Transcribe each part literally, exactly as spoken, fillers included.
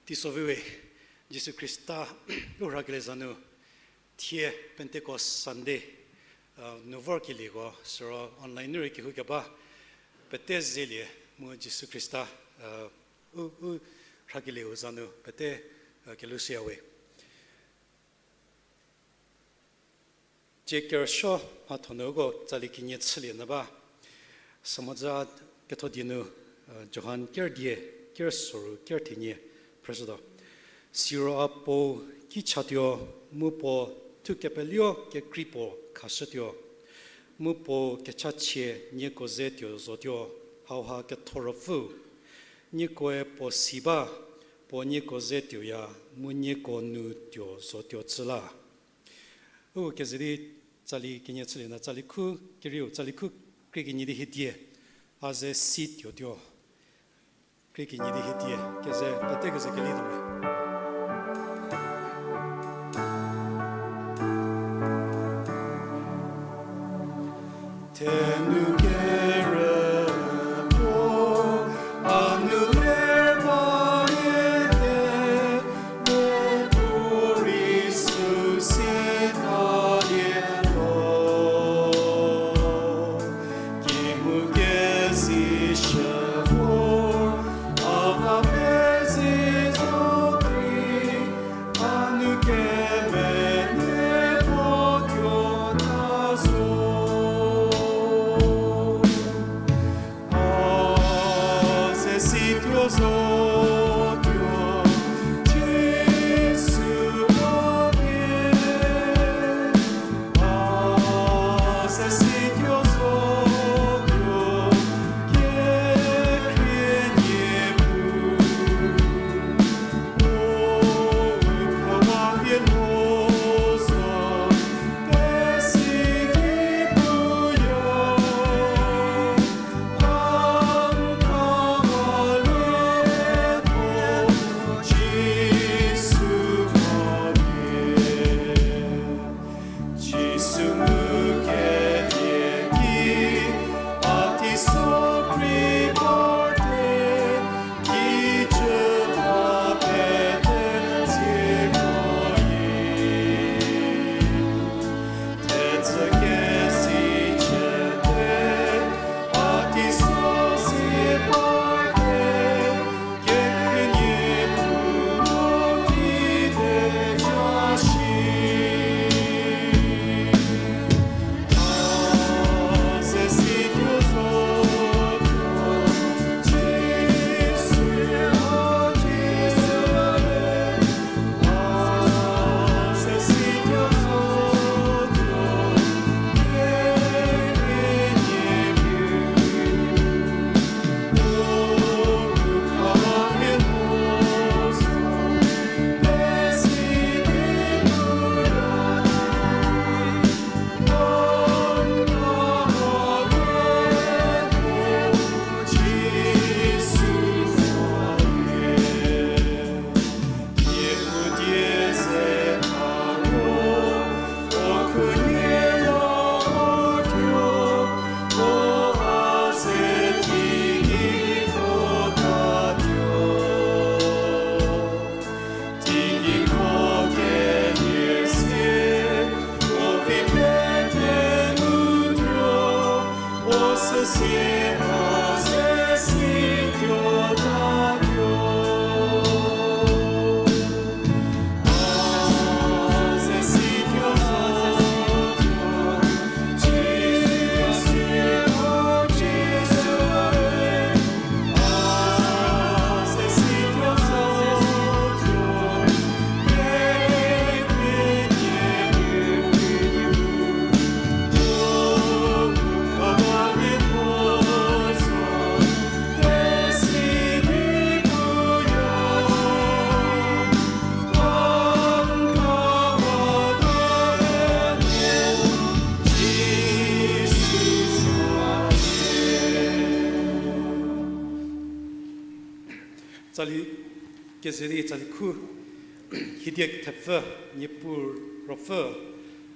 Teiso viwe, Jisu Khrista u rhakelie za nu, thie Pentecost Sunday, uh, nu vorkelieko, siro online nu rei kehoukeba, pete zelie mu Jisu Khrista, uh, u, u rhakelieu za nu, pete, uh, kelushüyawe. Tsie kerüsuo mhatho nu uko tsali kenie chülie nyü ba. Samhodzü ketho die nu, uh, Johan ker die, ker soru ker thenie phrüshütuo. Siro a Puo ki chatuo, mu puo thu kepeluo kekrei puo khashütuo. Mu puo kechachie nieko ze tuo zotuo, hauha ketho ruopfü. Niekoe puo si ba, puo nieko ze tuoya, mu nieko nu tuo zotuo chü la. U keze di tsali kenie chülie nyü, tsali khu kerieu, tsali khu krie kenie di hiedie, a ze si tuotuo. Krie kenie di hiedie, keze, pete keze kelituo me. Thenu kerü puo, a nu ler baliete, Niepuu rei süsie talie lo. Kehou kezishü vor, a va pezi zo krei, a nu kemenei puo tuota zo. A ze si tuo zotuo, Jisu a pie. A ze si tuo zotuo, kekhrie Niepuu. O, u khawa hie mo zo, pesi ki puya. Tsali keze di tsali khu, hiedie thepfü, Niepuu ruopfü,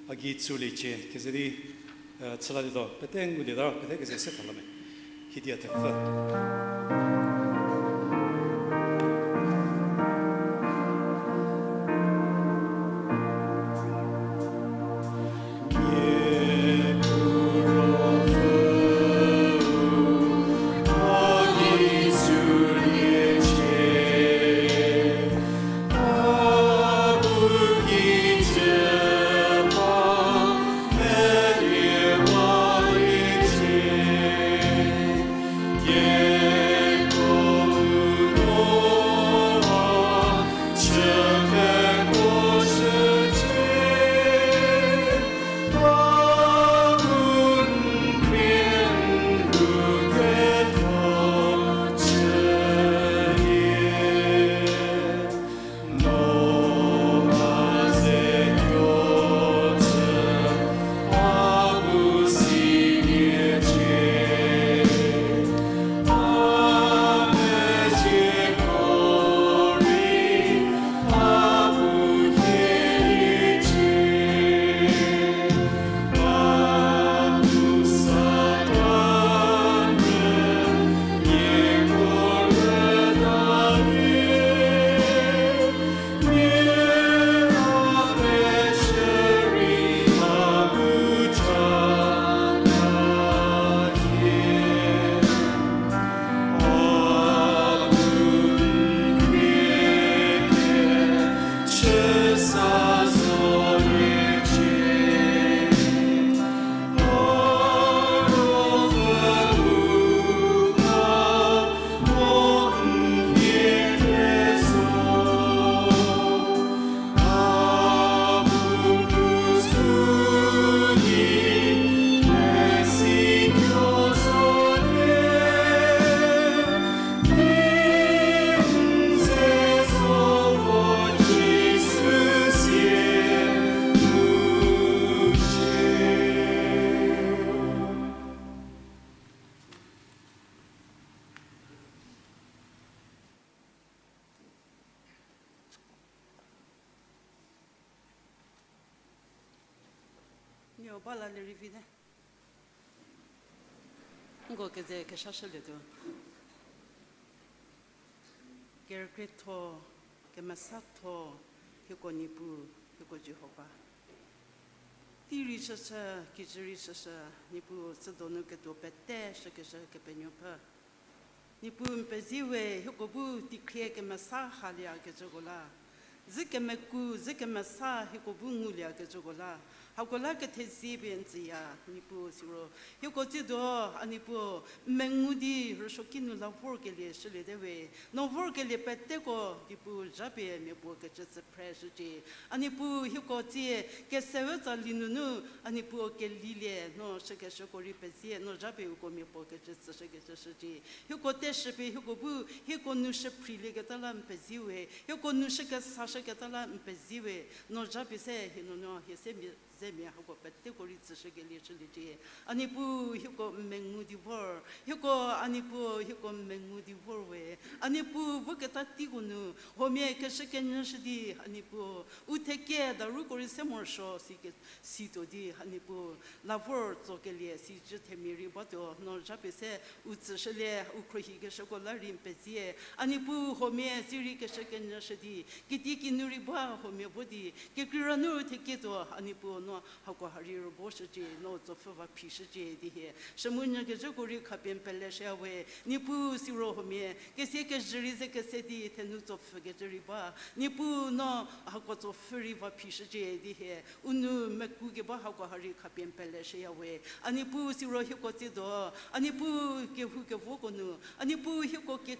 a gei tsuliecie, keze di, eh, chülalietuo, pete ngulieta, pete keze se thalie me. Hiedie thepfü. Ba la lerei vite. Nko keze keshashülietuo. Kerükrietho, kemesatho, hieko Niepuu, hieko Jihova. Tei rei shüshü, kijü rei shüshü, Niepuu, südonu ketuo pete shükeshü Kepenuopfü. Niepuu n pezie we, hieko bu teikhrie kemesa haliekecüko la, zhü kemeku, zhü kemesa hieko bu nguliekecüko la, hako la kethezie pie n tsüya, Niepuu siro. Hieko tsiedo, a Niepuu, n mengu di rüsuoki nu la vorkelie shüliete we, no vorkelie peteko, Niepuu zhapie mia puo kecü tsü phreshücie. A Niepuu hieko tsie, keseu tsalie nunu, a Niepuu kelilie, no shükeshüko rei pezie, no zhapie uko mia puo kecü tsüshükecü shücie. Hieko teshüpie, hieko bu, hieko nu shüphrilieketa la n pezie we, hieko nu shükesashüketa la n pezie we, no zhapie se, hie nuonuo, hie se mia, zemia hako peteko rei tsüshükelie shüliecie. A Niepuu hieko n mengu di vor, hieko a Niepuu hieko n mengu di vor we, a Niepuu voketa teiko nu, huomia keshükenyüshü di, a Niepuu, u theke daruko rei se morosuo si ke, situo di, a Niepuu, la vor tsokelie sicü themia rei batuo, no zhapie se, u tsüshülie, u khruohikeshüko la rei n pezie, a Niepuu huomia si rei keshükenyüshü di, kitiekinu rei ba huomia vo di, kekreilamonyü thekietuo, a Niepuu no hako ha rei rügoshücie, no tsopfhü va phishücie di hie. Shümunyü kezhüko rei khapie n peleshüya we, Niepuu siro huomia, kesia kezhü rei ze kese di, thenu tsopfhükecü rei ba, Niepuu no hako tsopfhü rei va phishücie di hie. U nu meku keba hako ha rei khapie n peleshüya we. A Niepuu siro hieko tsiedo, a Niepuu kehou kevoko nu, a Niepuu hieko ke,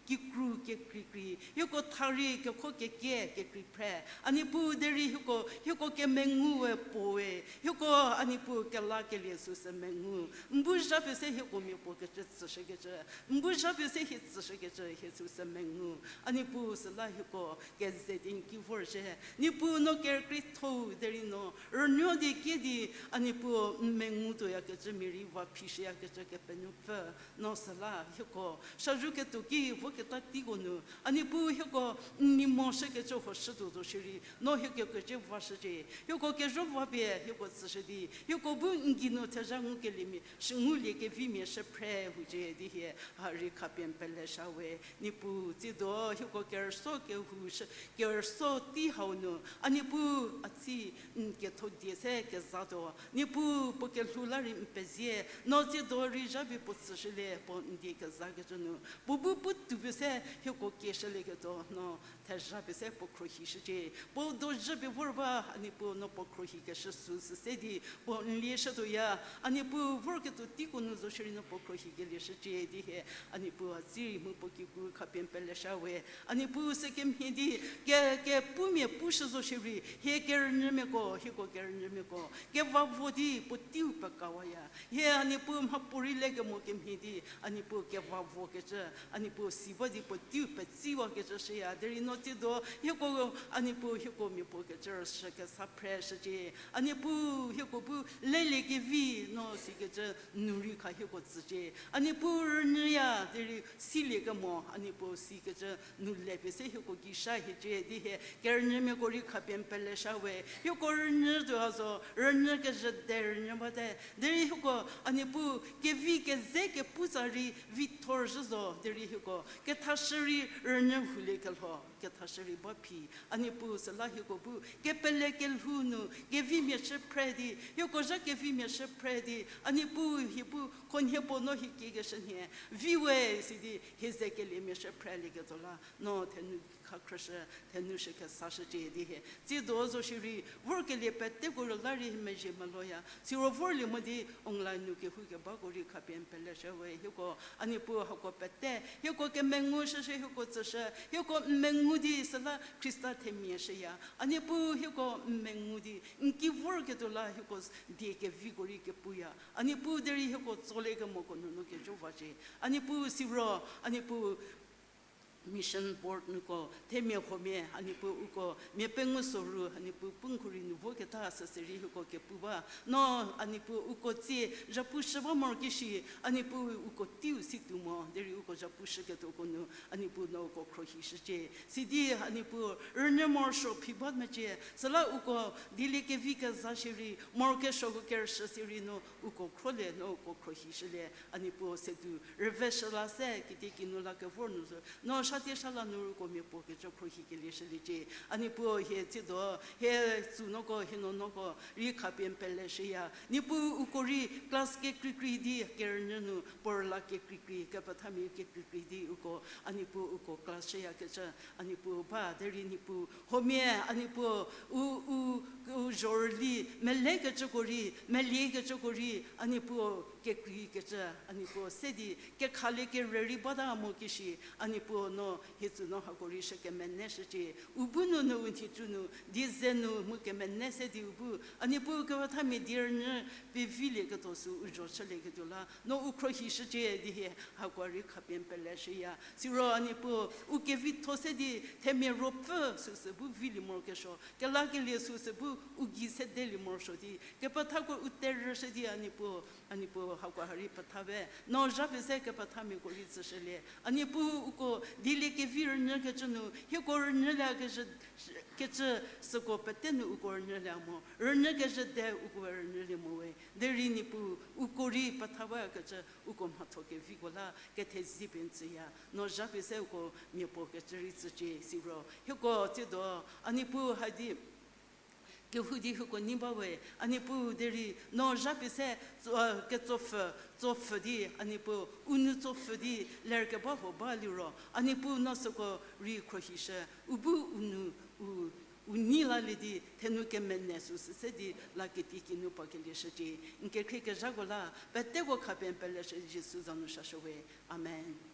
kikru kekreikrei, hieko tha rei kekho kekie kekrei phre. A Niepuu derei hieko, hieko kemengu we puo we, hieko a Niepuu kelakelie süsü mengu. N bu zhapie se hieko mia puo kecü tsüshükecü, n bu zhapie se hie tsüshükecü hie süsü mengu. A Niepuu süla hieko keze di n ki vorzhie. Niepuu no kerükrietho derei no rünuo di kie di, a Niepuu n mengu tuoyakecü mia rei va phishüyakecü Kepenuopfü, no süla hieko shazou ketuo ki voketa teiko nu, a Niepuu hieko n nei mo shükecü huoshütuo zo shierei, no hieko kecü vashücie, hieko kezho vapie hieko tsüshü di, hieko bu n gei nu thezha ngukeliemia, shü ngulie kevimia shü phre hucie di hie, ha rei khapie n peleshüya we, Niepuu tsiedo hieko kerüsuo kehou shü, kerüsuo tei hau nu, a Niepuu a tsi n ketho die se kezatuo, Niepuu puo kelhou la rei n pezie, no tsiedo rei zhapie puo tsüshülie, puo n die kezakecü nu, puo bu puotou pie se hieko kieshülieketuo, no thezha pie se puo khruohishücie, puo dojü pie vor ba, a Niepuu no puo khruohikeshü süsü se di, puo n lieshütuoya, a Niepuu vorketuo teiko nu zo shierei no puo khruohikelie shücie di hie, a Niepuu a tsi rei mu puo kikru khapie n peleshüya we, a Niepuu sükemhie di, ke, kepumia pushü zo shierei, hie kerünyümiako, hieko kerünyümiako, kevavo di puoteiu pekawaya. Hie a Niepuu mhapuorei le kemo kemhie di, a Niepuu kevavokecü, a Niepuu si ba di puoteiu petsiwakecü shüya, derei no tsiedo, hieko, a Niepuu hieko mia puo kecü rüshü kesa phreshücie, a Niepuu hieko bu lelie kevi no sikecü nu rei kha hieko tsücie, a Niepuu rünyüya, derei siliekemo, a Niepuu sikecü nu le pie se hieko gei sha hiecie di hie, kerünyümiako rei khapie n peleshüya we, hieko rünyü tuo a zo, rünyü kezhü de rünyü bate, derei hieko, a Niepuu, kevi keze kepu tsa rei vithor zhü zo, derei hieko, kethashü rei rünyü hulie kelho, kethashü rei ba phi, a Niepuu süla hieko bu, kepele kelhou nu, kevimia shü phre di, hieko zha kevimia shü phre di, a Niepuu hie bu, khonhie puo no hie kiekeshü nhie, vi we sidi, hie ze keliemia shü phrelieketuo la, no thenu khakhrüshü, thenu shü kesashücie di hie. Tsiedo zo shierei, vorkelie peteko rüla rei hie mezhie meloya. Siro vorlie mo di online nu kehou kebako rei khapie n peleshüya we hieko, a Niepuu hako pete, hieko kemengu shüshü hieko tsüshü, hieko n mengu di süla Khrista themia shüya. A Niepuu hieko n mengu di, n ki vorketuo la hieko die keviko rei kepuya. A Niepuu derei hieko tsolie kemoko nu no kejo vacie. A Niepuu siro, a Niepuu Mission board nuko themia huomia, a Niepuu uko mia pengou soru, a Niepuu pungkhou rei nu voketa süsü rei uko kepu ba. No, a Niepuu uko tsie zhapushü ba morokeshi, a Niepuu uko teiu si tuo mo, derei uko zhapushüketuoko nu, a Niepuu no uko khruohishücie. Sidi, a Niepuu rünyü morosuo phi ba mecie, süla uko dieliekevi keza shierei, morokesuoko kerüshü sierei no uko khrolie, no uko khruohishülie, a Niepuu sedu rüveshü la se, kitiekinu la kevor nu sü, no sha tie sha la nu uko mia puo kecü khruohikelie shüliecie. A Niepuu hie tsiedo, hie tsü noko, hie nuonuoko rei khapie n peleshüya. Niepuu uko rei class kekreikrei di kerünyü nu, puo rüla kekreikrei, kepethamia kekreikrei di uko, a Niepuu uko class shüyakecü, a Niepuu ba, derei Niepuu huomia, a Niepuu u, u, u zhorüli, melekecüko rei, meliekecüko rei, a Niepuu kekreikecü, a Niepuu se di, kekhalie kerü rei bata mo kishi, a Niepuu no hie tsü no hako rei shü kemeneshücie, u bu nunu u nhicu nu, die ze nu mu kemene se di u bu, a Niepuu kepethamia die rünyü pevilieketuo sü u zho chülieketuo la, no u khruohishücie di hie hako rei khapie n peleshüya. Siro a Niepuu, u kevitho se di themia ruopfü süsü bu vilie morokesuo, kelakelie süsü bu u gei sedelie morosuo di, kepethako u terüshü di a Niepuu, a Niepuu hako ha rei petha we, no zhapie se kepethamiako rei tsüshülie. A Niepuu uko dieliekevi rünyükecü nu, hieko rünyüliekezhü, kecü süko pete nu uko rünyülie mo, rünyükecü de uko rünyülie mo we. Derei Niepuu, uko rei petha bakecü uko mhatho keviko la kethezie pie n tsüya, no zhapie se uko mia puo kecü rei tsücie siro. Hieko tsiedo, a Niepuu hadi kehou di hieko nei ba we, a Niepuu derei no zhapie se tso-, a, ketsopfü, tsopfü di, a Niepuu, u nou tsopfü di lerkeba huo ba liro, a Niepuu no süko rei khruohishü, u bu u nou, u, u nei lalie di, thenu kemene süsü se di la kitiekinu pa kelie shücie, n kekhrie kezhako la, peteko khapie n peleshü Jisu za nu shashü we. Amen.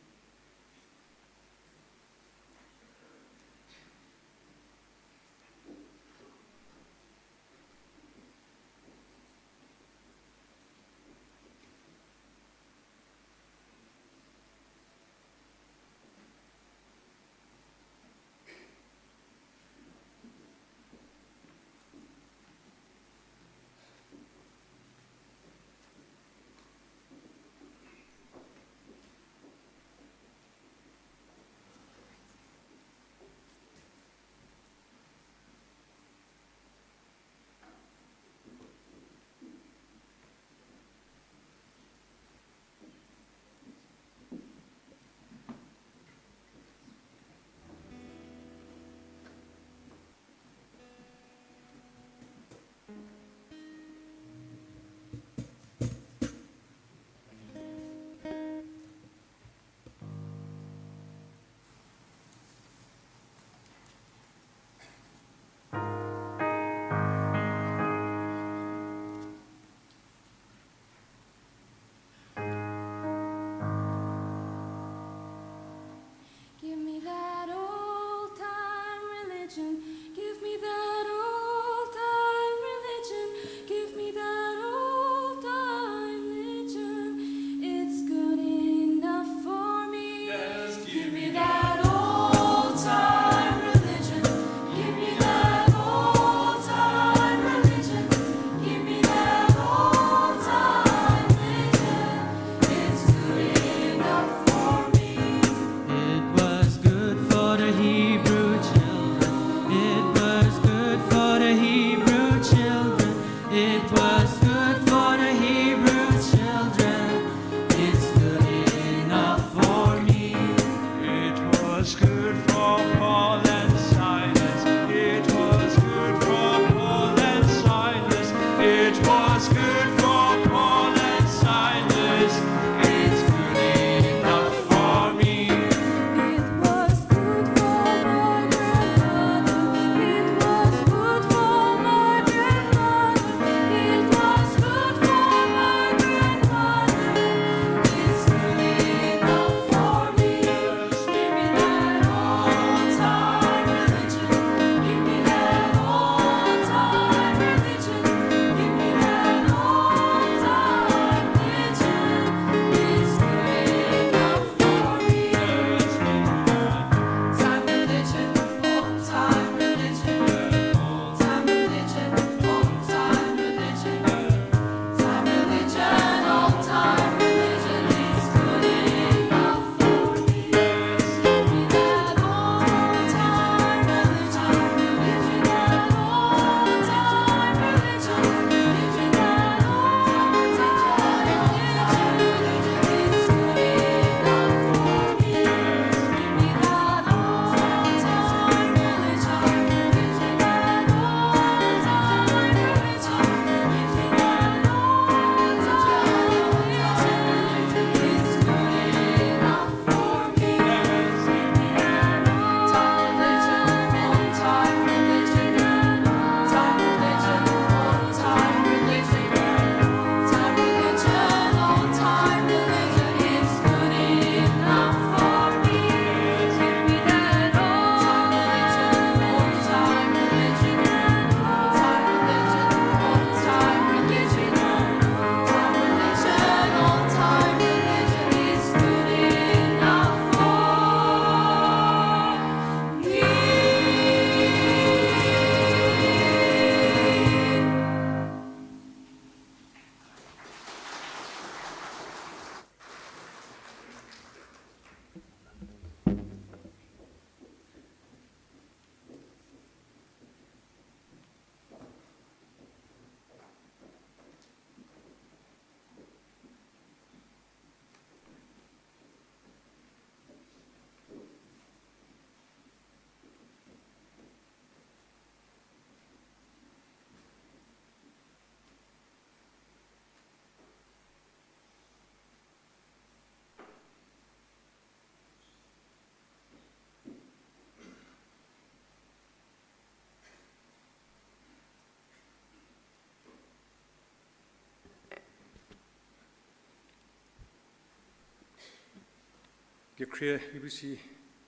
Kekhrie U B C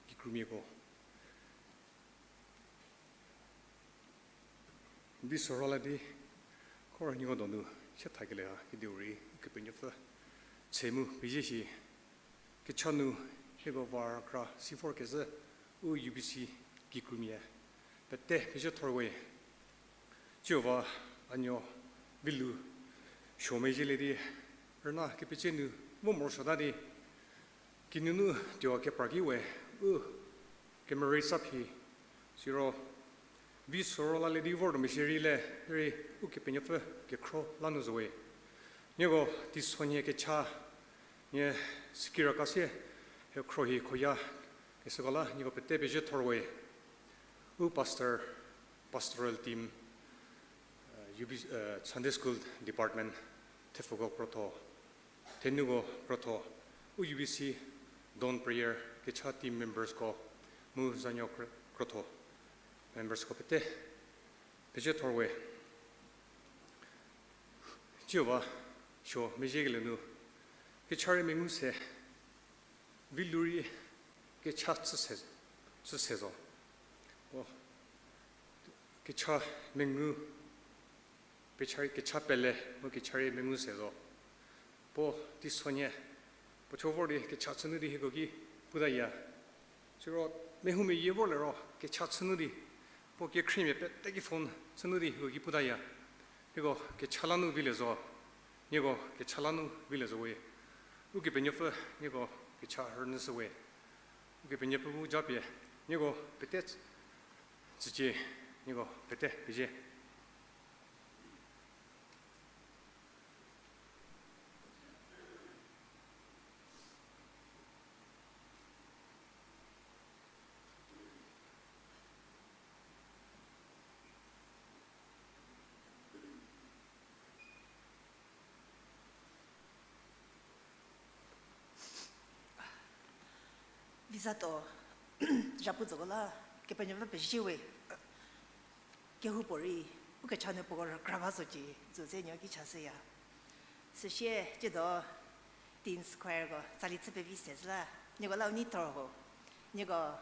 kikrumiako, vi sorala di khor nieko donu siethakelie ha kediu rei Ukepenuopfü tse mu pezie shi. Kecha nu hieko va rükra si vorkezhü u U B C kikrumia pete pezie thor we. Tsiu va a nuo Vilu suo mezhielie di rüna kepetse nu vo morosuota di kinunu tuo kepra ki we u kemerei sa phi, siro vi sorala le di vortuo meshierei le rei Ukepenuopfü kekhro la nu zo we. Nieko teisonhie kecha nie sikiraka sie hie khro hi khoya kesüko la nieko pete pezie thor we. U pastor, pastoral team, Sunday school department, thepfuko krotho, thenuko krotho, u U B C dawn prayer kecha team membersko mu zanuo krotho membersko pete pezie thor we. Tsiu va suo mezhiekelie nu kecha rei mengu se, Vilu rei kecha chü se, chü se zo. O, kecha mengu, kecha rei kecha pele mu kecha rei mengu se zo. Puo teisonhie puo cho vor di kecha chünu di hieko ki putaya. Siro mehoumeyie vorlie ro kecha chünu di, puo kekhriemia pete ki phone chünu di hieko ki putaya. Hieko kecha la nu vilie zo, nieko kecha la nu vilie zo we. Ukepenuopfü nieko kecha rünyüshü we. Ukepenuopfü bu japie nieko pete tsücie, nieko pete pezie. Visa to, zhapu zoko la, Kepenuopfü pezie we. Kehoupuorei, ukecha nu puoko rükra ba zocie, zo se nuo ki chashüya. Süsie, tsiedo, Teens Choirko tsali chü pevi se zhü la, nieko la u nei thor ho, nieko,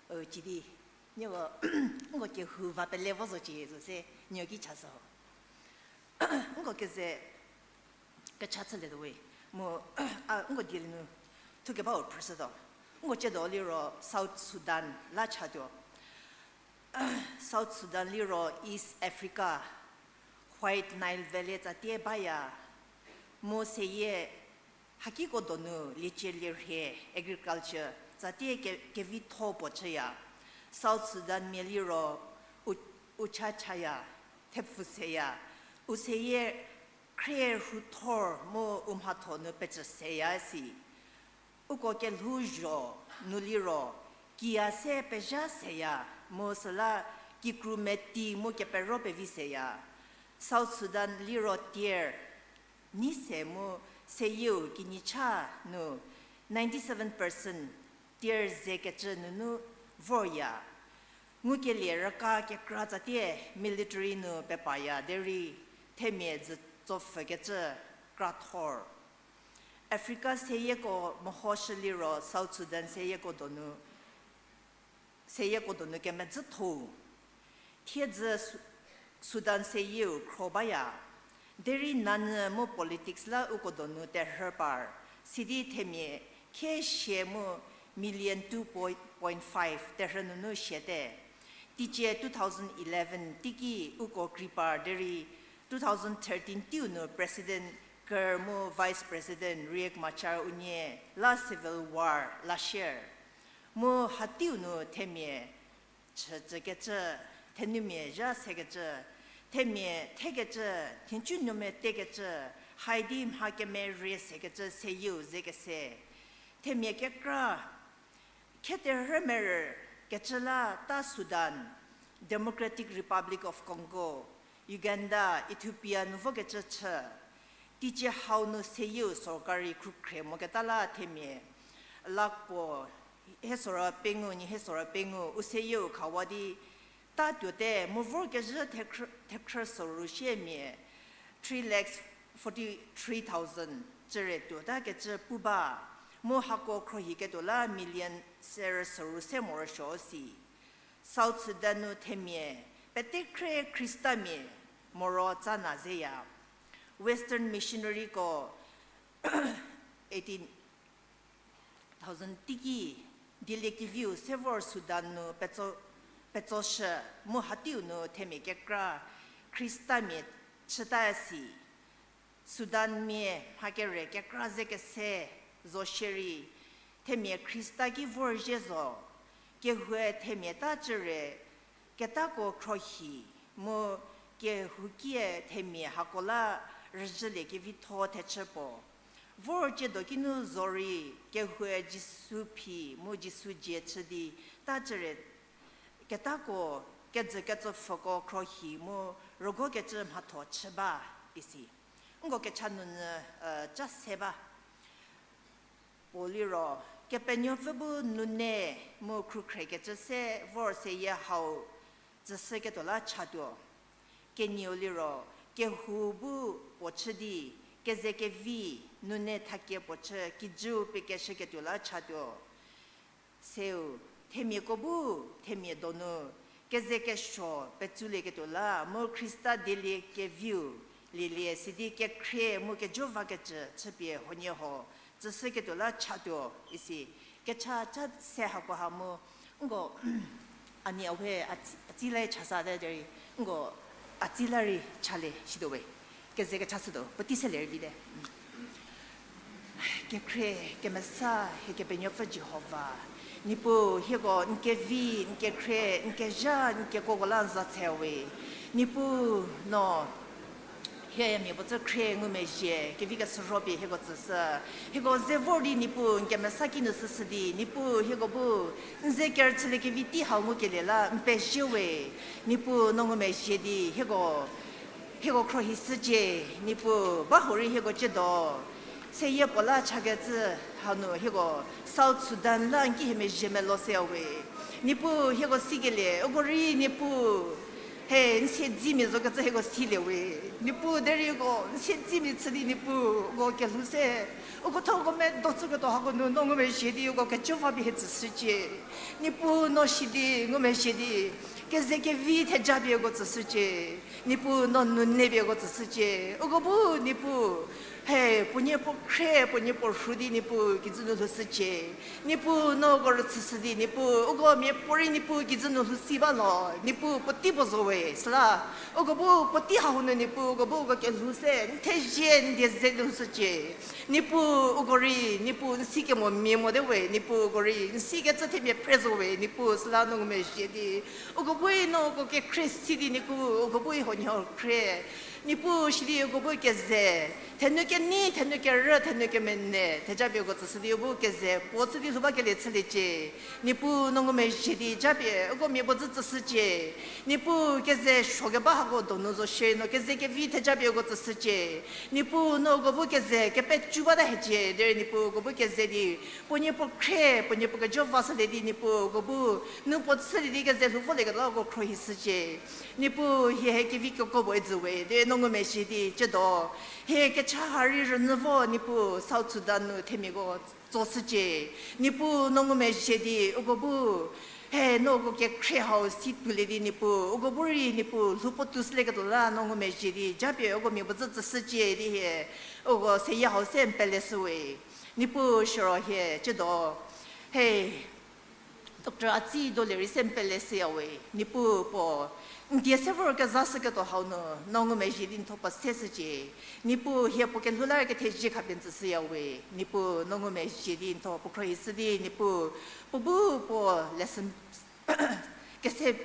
u, cidi, nieko, nko kehou va pele vo zocie zo se nuo ki chashü ho. Nko keze kecha chülietuo we, mu, a, nko dielienu thukebau phrüshütuo. Nko tsiedo liro South Sudan la chatuo. South Sudan liro East Africa, White Nile Valley tsatie baya, mu seyie hakiko donu liecie lierhie agriculture tsatie ke-, kevitho puo chüya. South Sudanmia liro u-, u cha chaya, thepfu seya, u seyie khrie rhuthor mu u mhatho nu pecü seya si. Uko kelhouzho nu liro, kiya se pezha seya, mu süla kikru meti mu kepero pevi seya. South Sudan liro tier nyi se mu seyieu kinyi cha nu ninety-seven percent tier ze kecü nunu vorya. Ngukelie rüka kekra tsatie military nu pepaya derei themia dzü tsopfhükecü krathor. Africa seyieko mehoshü liro South Sudan seyieko donu, seyieko donu kemedzüthou. Thiedzü Su-, Sudan seyieu khro baya. Derei nanyü mu politics la uko donu terhü par. Sidi themia khie sie mu million two point five terhü nunu siate. Teicie two thousand eleven teiki uko krei par derei two thousand thirteen teiu nu President Kiir mu Vice President Riek Machar unie la civil war la sier. Mu hateiu nu themia chücükecü, thenumia zha sekecü, themia thekecü, nhicu nuomia tekecü, haidi mha kemerie sekecü seyieu zekese. Themia kekra, kheterhü merü kecü la ta Sudan, Democratic Republic of Congo, Uganda, Ethiopia nu vokecü chü. Teicie hau nu seyieu sorkari khrükhrie moketa la themia lakh puo, hie soro pengou, nyi hie soro pengou, u seyieu khawa di ta tuote, mu vorkezhü thekhrü, thekhrü soru siemia three lakhs forty-three thousand cüre tuota kecü pu ba. Mu hako khrohiketuo la million serü soru se morosuo si. South Sudan nu themia, pete khrie Khristamia moro tsa na zeya. Western missionaryko eighteen thousand teiki dieliekeviu se vor Sudan nu petso, petsoshü mu hateiu nu themia kekra Khristamia chüta si. Sudanmia mha kere kekra ze kese zo shierei, themia Khrista ki vorzhie zo, kehoue themia ta cüre, ketako khrohi, mu kehoukie themia hako la rüzhülie kevitho thechü puo. Vor ciedo kinu zorei, kehoue Jisu phi, mu Jisu dzie chü di, ta cüre, ketako, kejü ketsopfüko khrohi mu rügokecü mhatho chü ba, isi. Nko kecha nunyü, eh, ca se ba. Puo liro, Kepenuopfü bu nune mu khrükhrekecü se vor seyie hau tsüshüketuo la chatuo. Kenieu liro, kehou bu puo chü di, keze kevi, nune thakie puo chü, kijüu pie keshüketuo la chatuo. Seu, themiako bu, themia donu, keze kesuo, petsülieketuo la, mu Khrista dieliekeviu, lielie sidi kekhrie mu kejo vakecü chüpie huoniehuo, tsüshüketuo la chatuo, isi, kecha ca se hakoha mu, nko, a nie a we a tsi, a tsi la chasa te derei, nko, a tsi la rei chalie situowe, keze kecha sütuo, puotei selie rei vite. Kekhrie, kemesa, hie Kepenuopfü Jihova. Niepuu, hieko n kevi, n kekhrie, n kezha, n kekuoko la n za tse we. Niepuu, no, hie mia puo tsü khrie ngumezhie, kevi keshürho pie hieko tsüshü. Hieko ze vor di Niepuu, n kemesa kinu süshü di, Niepuu, hieko bu, n ze kerüchülie kevi tei hau ngukelie la, n pezhie we. Niepuu, no ngumezhie di, hieko, hieko khrohi shücie, Niepuu, ba hurei hieko ciedo. Seyie puo la chakecü hanu hieko South Sudan la n ki hie mezhie melo se we. Niepuu hieko sikelie, uko rei Niepuu. He, n siedzimia zokecü hieko silie we. Niepuu derei uko, n siedzimia chü di Niepuu, uko kelhou se. Uko thuoko medo chüketuo hako nu, no ngumezhie di uko kejo va pie hie tsüshücie. Niepuu no si di, ngumezhie di. Keze kevi theja pie uko tsüshücie. Niepuu no nune pie uko tsüshücie. Uko bu Niepuu. He, puonie puo khrie, puonie puo rhu di Niepuu kijü nu lhoushücie. Niepuu no uko rüchüshü di Niepuu, uko miapuorei Niepuu kijü nu lhousi ba lo. Niepuu puotei puo zo we, süla. Uko bu puotei hau nu Niepuu, uko bu uko kelhou se, n thezie, n die ze lhoushücie. Niepuu uko rei, Niepuu n si kemo mia mote we, Niepuu uko rei, n sikecü themia phre zo we, Niepuu süla no ngumezhie di. Uko bu no uko kekhrie si di Niepuu, uko bu huoniehuo khrie. Niepuu sidi uko bu keze, thenu kenei, thenu kerü, thenu kemene, theja pie uko tsüshü di u bu keze, puo chü di lhou bakelie chüliecie. Niepuu no ngumezhie di japie, uko mia puo tsü tsüshücie. Niepuu keze suo keba hako donu zo shie no keze kevi theja pie uko tsüshücie. Niepuu no uko bu keze kepecü bata hiecie, derei Niepuu uko bu keze di, puonie puo khrie, puonie puo kejo vashülie di Niepuu uko bu, nu puo chülie di keze lhou volie keta uko khrohi shücie. Niepuu hie hie kevi kekuo puo edzü we, derei no ngumezhie di ciedo. Hie kecha ha rei rünyü vo Niepuu South Sudan nu themiako tsoshücie. Niepuu no ngumezhie di uko bu, he no uko kekhrie hau si tuolie di Niepuu, uko bu rei Niepuu lhou puo tuoshülieketuo la no ngumezhie di, japie uko mia puo tsü tsüshücie di hie, uko seyie hau se n pele shü we. Niepuu siro hie ciedo. He, Doctor Atsi dolie rei se n pele shüya we, Niepuu puo, n die se vor kezashüketuo hau nu, no ngumezhie di n thuo puo se shücie. Niepuu hie puo kelhou la rei kethezie khapie n tsüshüya we, Niepuu no ngumezhie di n thuo puo khrohi shü di, Niepuu, puo bu puo lesson kese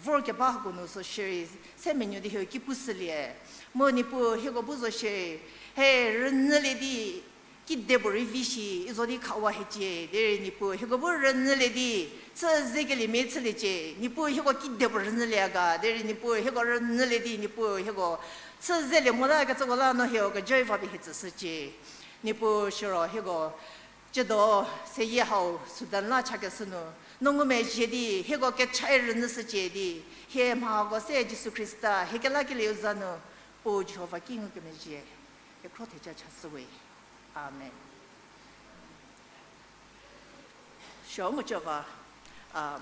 vor keba hako nu zo shierei, se menuo di hieko ki pushülie. Mu Niepuu hieko bu zo shierei, he rünyülie di, kide puo rei vi shi, i zo di khawa hiecie, derei Niepuu hieko bu rünyülie di, chü zekeliemia chüliecie, Niepuu hieko kide puo rünyülie ga, derei Niepuu hieko rünyülie di, Niepuu hieko chü zelie mota kecüko la no hieko kejo va pie hie tsüshücie. Niepuu siro hieko, ciedo, seyie hau Sudan la chakeshü nu, no ngumezhie di, hieko kecha rünyüshücie di, hie mhako se Jisu Khrista hie kelakelieu za nu, puo Jihova ki ngukemezhie, kekhro theja chashü we. Amen. Cho mu cho va, a,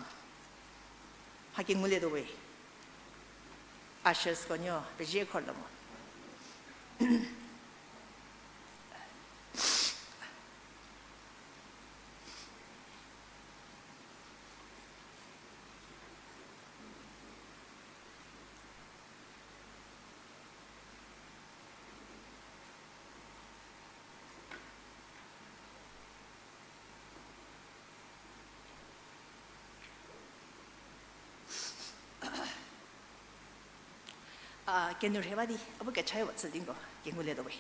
mha kengulietuo we. Ushersko nuo pezie khor lo mo. A, kenu rhe ba di, a bu kecha-e wa chü di ko, kengulietuo we.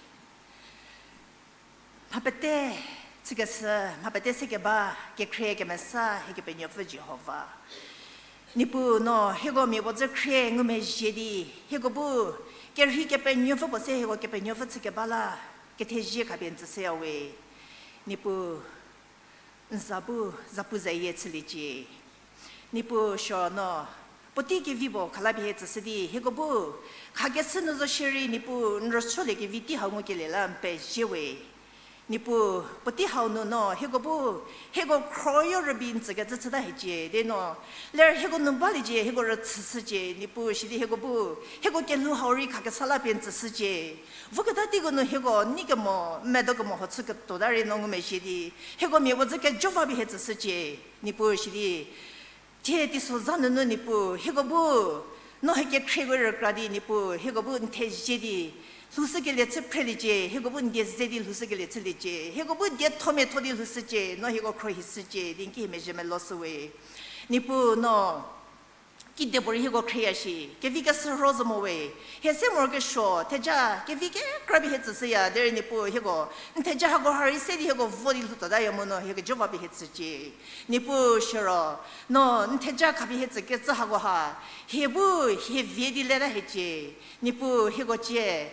Mha pete chükeshü, mha pete sekeba, kekhrie kemesa, hie Kepenuopfü Jihova. Niepuu no, hieko mia puo dzü khrie ngumezhie di, hieko bu, kerhei kepenuopfü puo se hieko kepenuopfü chükeba la, kethezie khapie n tsüshüya we. Niepuu, n za bu, zapuzayie chüliecie. Niepuu suo no, puotei kevi puo khala pie hie tsüshü di, hieko bu, khakeshü nu zo shierei Niepuu n rüsuoliekevi tei hau ngukelie la n pezie we. Niepuu, puotei hau nu no, hieko bu, hieko khroyo rübei n tsükecü chüta hiecie, di no, ler hieko nu baliecie, hieko rüchüshücie, Niepuu sidi hieko bu, hieko kelhou hau rei khakesa la pie n tsüshücie. Voketa teiko nu hieko nei kemo, medo kemo ho chüketuota rei no ngumezhie di, hieko mia puo dzü kejo va pie hie tsüshücie, Niepuu sidi, thie teiso za nunu Niepuu, hieko bu, no hie kekhrieko rükra di Niepuu, hieko bu n thezie di, lhoushükelie chü phreliecie, hieko bu n die ze di lhoushükelie chüliecie, hieko bu diethomiatho di lhoushücie, no hieko khro hishücie, di n ki hie mezhie melou shü we. Niepuu no, kedipuorei hieko khrieya shi, kevi keshürho zo mo we, hie se morokesuo, theja, kevi kekra pie hie tsüshüya, derei Niepuu hieko, n theja hako ha rei se di hieko vo di lhoutuotaya mu no, hie kejo va pie hie tsücie. Niepuu siro, no, n theja khapie hie tsükecü hako ha, hie bu, hie vie di leta hiecie. Niepuu hieko cie,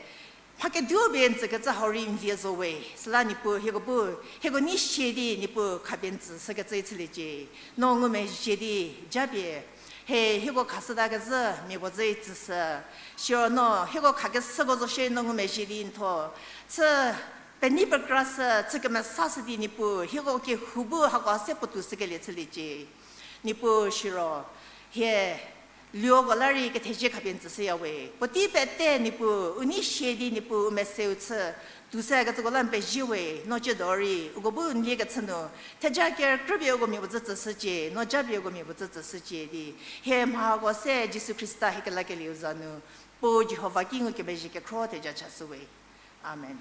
mha keduo pie n tsükecü hau rei n vie zo we, süla Niepuu hieko bu, hieko nei sie di Niepuu khapie n tsüshükecü chüliecie. No ngumezhie di, japie, hie hieko khashütakezhü mia puo dzü tsüshü. Siro no, hieko khakeshüko zo shie no ngumezhie di n tho. Chü, penei pekrashü, chü kemesashü di Niepuu, hieko kehou bu hako se puotou shükelie chüliecie. Niepuu siro, hie, luoko la rei kethezie khapie n tsüshüya we. Puotei pete Niepuu, u nei sie di Niepuu u meseu chü, toushükecüko la n pezie we, no ciedo rei, uko bu n liekechü nu, theja kerükrüpie uko mia puo dzü tsüshücie, no japie uko mia puo dzü tsüshücie di. Hie mha hako se Jisu Khrista hie kelakelieu za nu, Puo Jihova ki ngukemezhie kekhro theja chashü we. Amen.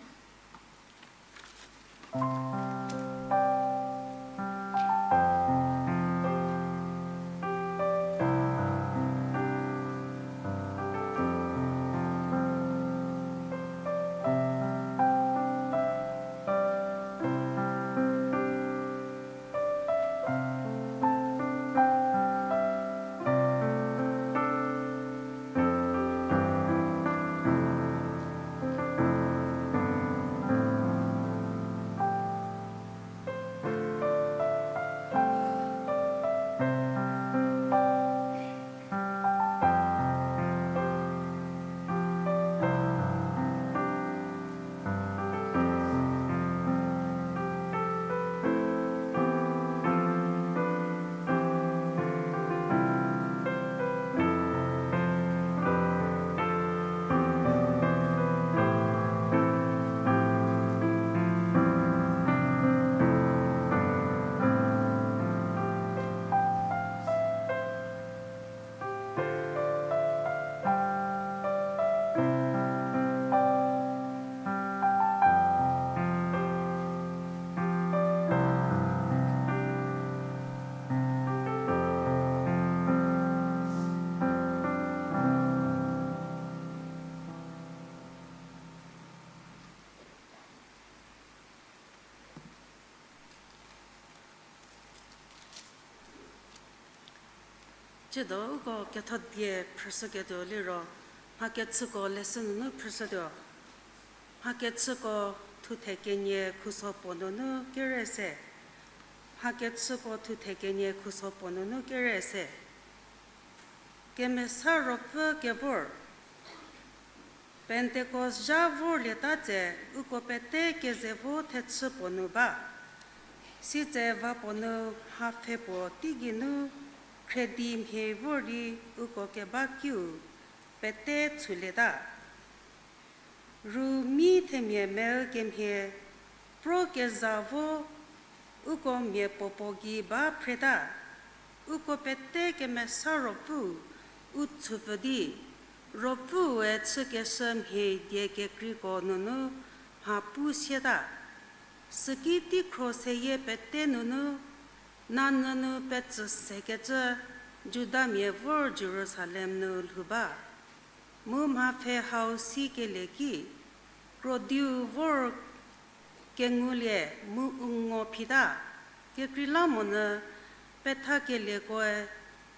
Tsiedo uko ketho die phrüshüketuo liro, mhakechüko lesson nunu phrüshütuo. Mhakechüko thuthe kenie khuso puo nunu kere se. Mhakechüko thuthe kenie khuso puo nunu kere se. Kemesa Ruopfü kevor. Pentecost zha vorlieta tse uko pete keze vo thechü puo nu ba. Sitse va puo nu mha pfhe puo teigei nu khriedi mhie vor di uko keba kiu pete tsulieta. Ru mi themia meu kemhie, pro keza vo uko mia puopuo gei ba phreta, uko pete Kemesa Ruopfü u tsupfü di, Ruopfüe chükeshü mhie die kekreiko nunu mha pu sieta. Süki teikhro seyie pete nunu, nanyü nu petsü sekecü Judamia vor Jerusalem nu lhou ba. Mu mha pfhe hau sikelie ki, krodiu vor kengulie mu u ngo phita, kekreilamonyü pethakelieko-e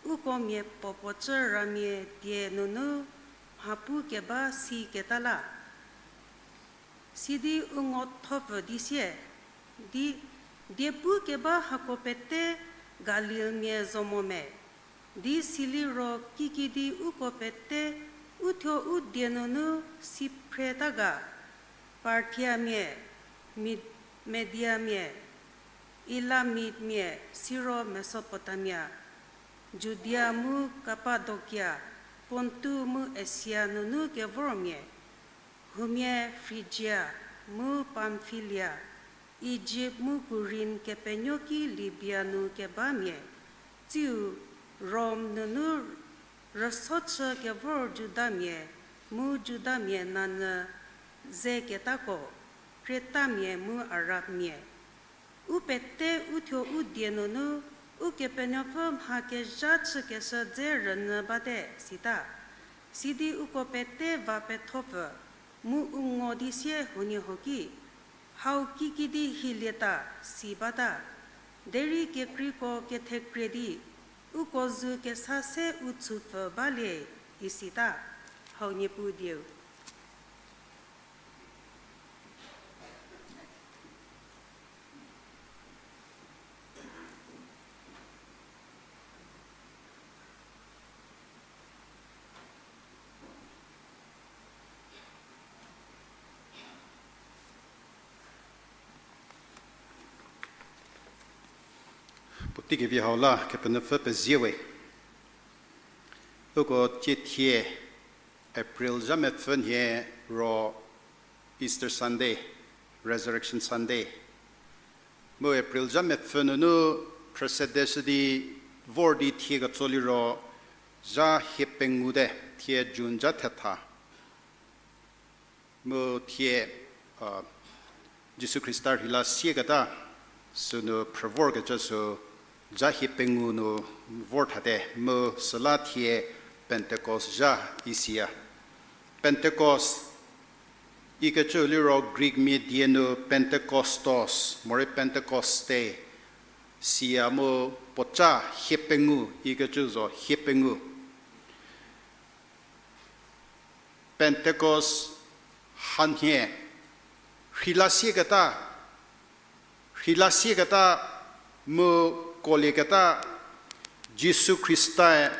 uko mia puopuo cü ramia die nunu mha pu keba siketa la. Sidi u ngo thopfü di sie, di, die pu keba hako pete Galilmia zo mo me, di siliro kikidi uko pete uthuo u die nunu si phreta ga, Parthiamia, Mid-, Mediamia, Elamitmia, siro Mesopotamia, Judia mu Kapadokia, Pontu mu Asia nunu kevormia, huomia Frigia mu Pamfilia, Ijipt mu Kurin kepenuo ki Libia nu kebamia, tsiu Rom nunu rüso chü kevor Judamia mu Judamia nanyü ze ketako, Kretamia mu Arabmia. U pete uthuo u die nunu, Ukepenuopfü mha kezha chükeshü dze rünyü bate, sita. Sidi uko pete va pethopfü, mu u ngo di sie huoniehuo ki, hau kikidi hilieta, si bata. Derei kekreiko kethekrie di, uko zu kesa se u tsupfü balie, isita. Hau Niepuu dieu. Puotei kevi hau la Kepenuopfü pezie we. Uko tsiethie April zha mepfü nhie ro Easter Sunday, Resurrection Sunday. Mu April zha mepfü nunu phrüsedeshü di vor di thie ketso liro zha hie pengou te, thie June zha thetha. Mu thie, a, Jisu Khrista rheila sieketa sünu phrü vorkecü sü zha hie pengou nu vor thate, mu süla thie Pentecost zha isiya. Pentecost ikecü liro Greek mia die nu Pentekostos, morei Pentekoste, siya mu puoca hie pengou ikecü zo hie pengou. Pentecost hanhie rheila sieketa, rheila sieketa mu kuolieketa Jisu Khristae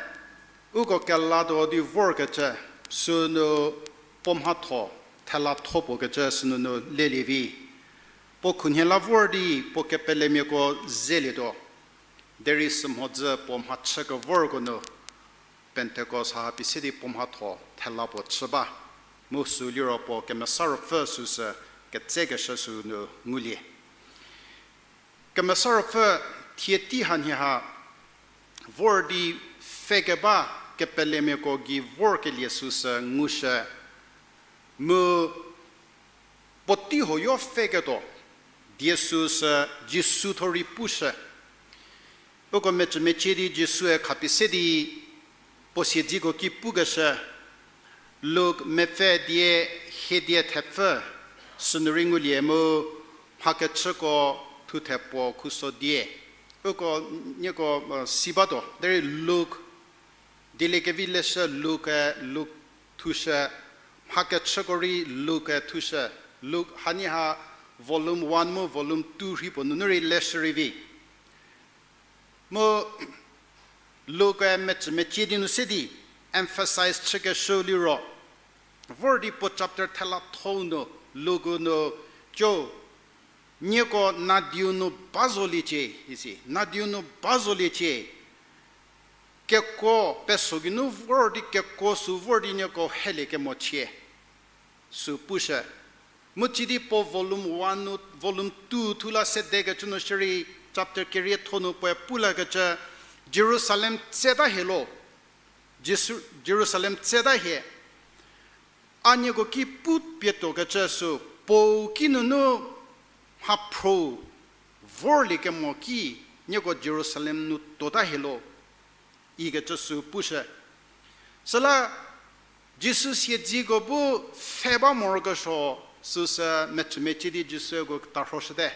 uko kelatuo di vorkecü sünu puo mhatho thela tho puo kecü sünunu lelie vi. Puo khunhie la vor di puo kepelemiako zelietuo. Derei sümhodzü puo mhachü kevorko nu Pentecost haha pie se di puo mhatho thela puo chü ba. Mu sü liro puo Kemesa Ruopfü süsü ketsekeshü sünu ngulie. Kemesa Ruopfü thie tei hanhie ha vor di pfhe keba kepelemiako gei vorkelie süsü ngushü. Mu puotei huoyo pfheketuo die süsü Jisu thuo rei pushü. Uko mecümecie di Jisue khapie se di puo siedziko ki pukeshü, Luk mepfü die hie die thepfü sünu rei ngulie mu mhakechüko thuthe puo khuso die. Uko nieko, e, si batuo derei Luk, dieliekevi leshü Luk-e Luk thushü, mhakechüko rei Luk-e thushü. Luk hanie ha volume one mu volume two rhi puo nunu rei leshü rei vi. Mu Luk-e mecümecie di nu se di emphasize chükeshü liro vor di puo chapter thela thou nu Luk-u nu co Nieko nadiu nu ba zoliecie, isi, nadiu nu ba zoliecie. Kekuo peso geinu vor di kekuo sü vor di nieko helie kemochie. Sü pushü. Mu chidi puo volume one nu, volume two thu la sedekecü nu shierei chapter kerietho nu puoe pu lakecü, Jerusalem tseta hie lo. Jisu, Jerusalem tseta hie. A nieko ki pu pie tuokecü sü, puou ki nunu mhaphro vorlie kemo ki nieko Jerusalem nu tuota hie lo, ikecü sü pushü. Süla Jisu siedziko bu pfhe ba morokesuo süsü mechümecie di Jisue uko tarhoshüte.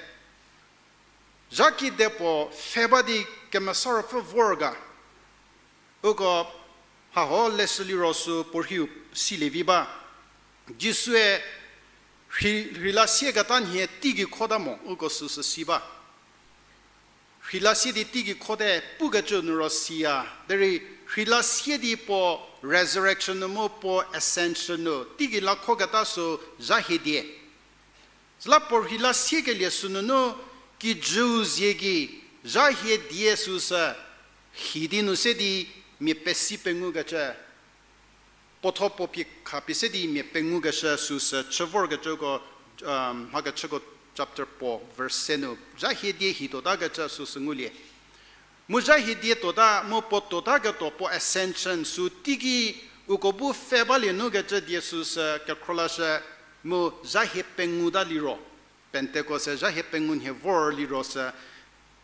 Zha kide puo pfhe ba di Kemesa Ruopfü vor ga. Uko haho leshü liro sü puorhiu silie vi ba. Jisue rhi-, rheila sieketa nhie teigei khota mo, uko süsü si ba. Rheila sie di teigei khote pukecü nu ro siya. Derei rheila sie di puo resurrection nu mu puo ascension nu teigei la khoketa sü zha hie die. Süla puo rheila siekelie sünunu kijüu zie gei zha hie die süsü hi di nu se di mia pesi pengukecü, puotho puo pie khapie se di mia pengukeshü süsü chü vorkecüko, mhakechüko chapter puo verse se nu zha hie die hi tuotakecü süsü ngulie. Mu zha hie die tuota mu puo tuotaketuo puo ascension sü teiki uko bu pfhe balie nukecü die süsü kekhro lashü, mu zha hie penguta liro, Pentecost se zha hie pengu nhie vor liro sü,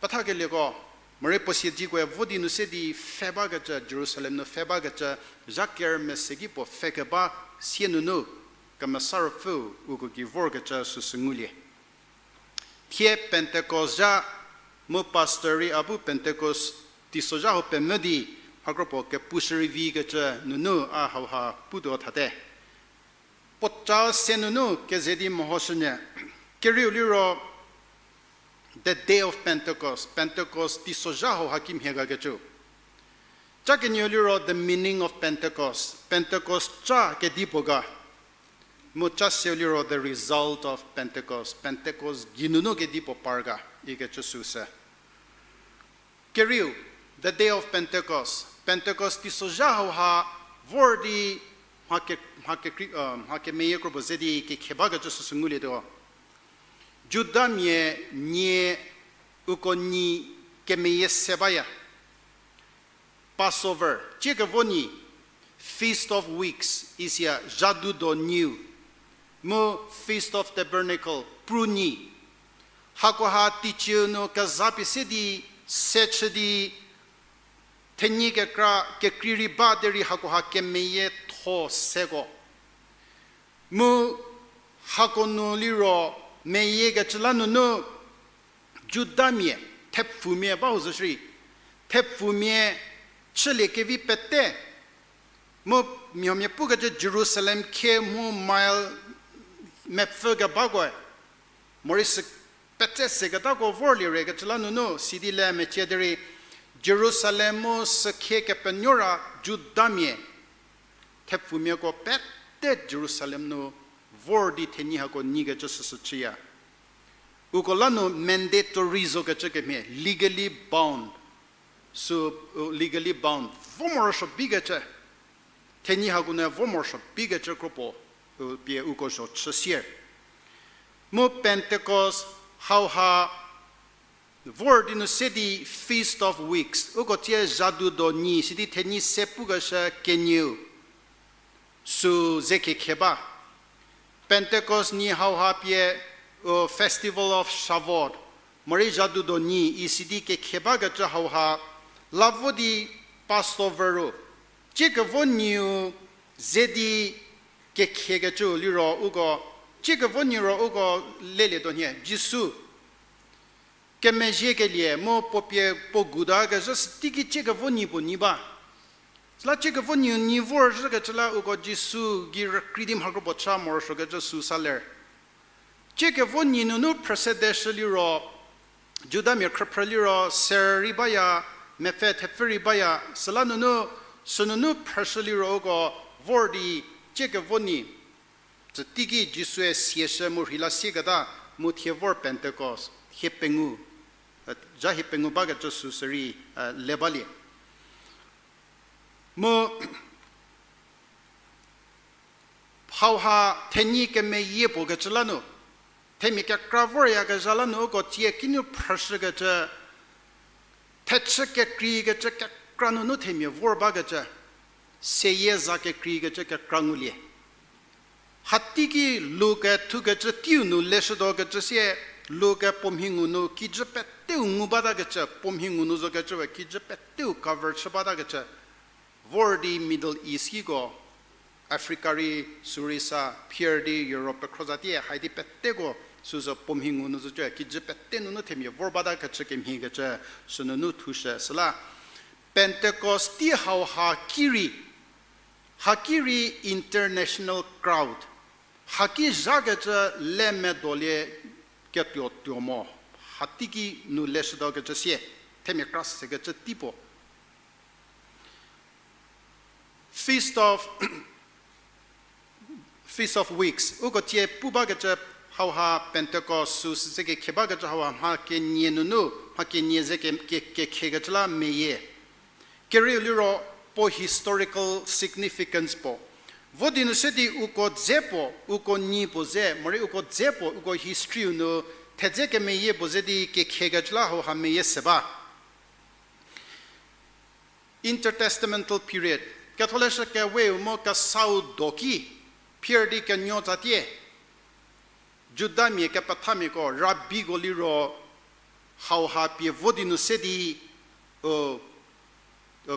pethakelieko, morei puo siedzikoe vo di nu se di pfhe bakecü, Jerusalem nu pfhe bakecü, zha ker mese ki puo pfhe keba sie nunu, Kemesa Ruopfü uko gei vorkecü süsü ngulie. Thie Pentecost zha mu pastor rei a bu Pentecost teisozha hau pemvü di, mhakro puo kepushü rei vikecü nunu a hauha putuo thate. Puoca se nunu keze di mehoshünyü, kerieu liro, the day of Pentecost, Pentecost teisozha hauha kimhie gakecü. Ca kenieu liro the meaning of Pentecost, Pentecost ca kedipuo ga. Mu ca seu liro the result of Pentecost, Pentecost geinunu kedipuo par ga, ikecü süsü. Kerieu, the day of Pentecost, Pentecost teisozha hauha vor di mha ke-, mha kekri-, mha kemeyie kropuo ze di kekhie bakecü süsü ngulietuo. Judamia nie uko nyi kemeyie se baya. Passover, tsiekevo nyi, Feast of Weeks, isia zhadu do nyiu, mu Feast of Tabernacle, pru nyi. Hakoha teicieu nu kezapie se di, se chü di, thenyi kekra kekrei rei ba derei hakoha kemeyietho seko. Mu hako nu liro meyiekecü la nunu Judamia, thepfumia ba huo zo shierei, thepfumia chülie kevi pete, mu mia huomia pukecü Jerusalem khie mu mile mepfü kebakoe, morei sü petse seketako vorlie rekecü la nunu sidi le mecie derei, Jerusalem mu sükhie kepenuo ra Judamia, thepfumiako pete Jerusalem nu vor di thenyi hako nyikecü süsü chüya. Uko la nu mandatory zokecü kemhie, legally bound. Sü, legally bound. Vo morosuo bikecü. Thenyi hako nu vo morosuo bikecü kropuo, pie uko zho chü sier. Mu Pentecost hauha vor di nu se di Feast of Weeks, uko tsie zhadu do nyi sidi thenyi se pukeshü kenieu, sü ze kekhie ba. Pentecost nyi hauha pie, Festival of Shavuot, morei zhadu do nyi isidi kekhie bakecü hauha, la vo di Passover ru, tsiekevo nyiu ze di kekhiekecü liro uko, tsiekevo nyi ro uko lelietuo nhie, Jisu kemezhiekelie mu puo pie puo guta kezhü süteiki tsiekevo nyi puo nyi ba. Süla tsiekevo nyiu nyi vorzhükecü la uko Jisu gei rükrei di mhakro puo cha morosuokecü sü sa ler. Tsiekevo nyi nunu phrüsedeshü liro, Judamia khrüphrü liro, ser rei baya, mepfü thepfü rei baya, süla nunu, sünunu phrüshü liro uko vor di tsiekevo nyi tsüteiki Jisue siashü mu rheila sieketa, Mu thie vor Pentecost, hie pengou, zha hie pengou bakecü sü sürei, le balie. Mu hauha thenyi kemeyie puo kecü la nu, themia kekra voryakezha la nu uko tsie kinu phrüshükecü, thechü kekreikecü kekra nunu themia vor bakecü, seyie za kekreikecü kekra ngulie. Hateiki lu kethukecü teiu nu leshütuokecü sie, lu kepuo mhi ngu nu kijü peteu ngu batakecü, puo mhi ngu nu zokecü we kijü peteu cover chü batakecü, vor di Middle East kiko, Africa rei, Surisa, phier di Europe pekhro zatie, haidi peteko, süsü puo mhi ngu nu zocü, kijü pete nunu themia vor batakecü kemhiekecü, sünunu thushü süla. Pentecost tei hauha ki rei, haki rei international crowd, haki zhakecü le medolie ketuo tuo mo, hateiki nu leshütuokecü sie, themia kra sekecü tei puo. Feast of, Feast of Weeks, uko tsie pu bakecü hauha Pentecost sü süze kekhie bakecü hauha mha kenie nunu, mha kenie ze ke, ke, kekhiekecü la meyie. Kerieu liro puo historical significance puo. Vo di nu se di uko dze puo, uko nyi puo ze, morei uko dze puo, uko history-u nu thedze kemeyie puo ze di kekhiekecü la hauha meyie se ba. Intertestamental period, ketholeshü keweu mu kesau do ki, phier di kenuo tsatie, Judamia kepethamiako, rabiko liro, hauha pie vo di nu se di,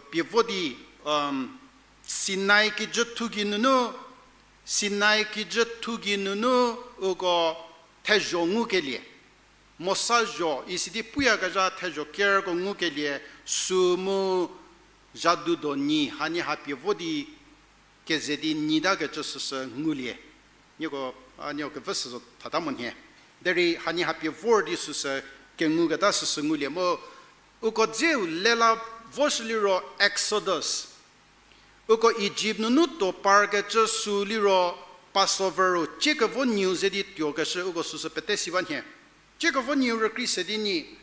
pie vo di, Sinai kijüthu geinunu, Sinai kijüthu geinunu uko thezho ngukelie. Mosa zho, isi di puyakezha thezho kerko ngukelie, sü mu zhadu do nyi, hanie ha pie vo di keze di nyitakecü süsü ngulie. Nieko, a, nieko kevü süsü thata mo nhie. Derei hanie ha pie vor di süsü kenguketa süsü ngulie mu, uko dzeu lela voshü liro Exodus. Uko Egypt nunu tuo parkecü sü liro Passover-u, ciekevo nyiu ze di tuokeshü uko süsü pete si ba nhie. Ciekevo nyiu rükrei se di nyi,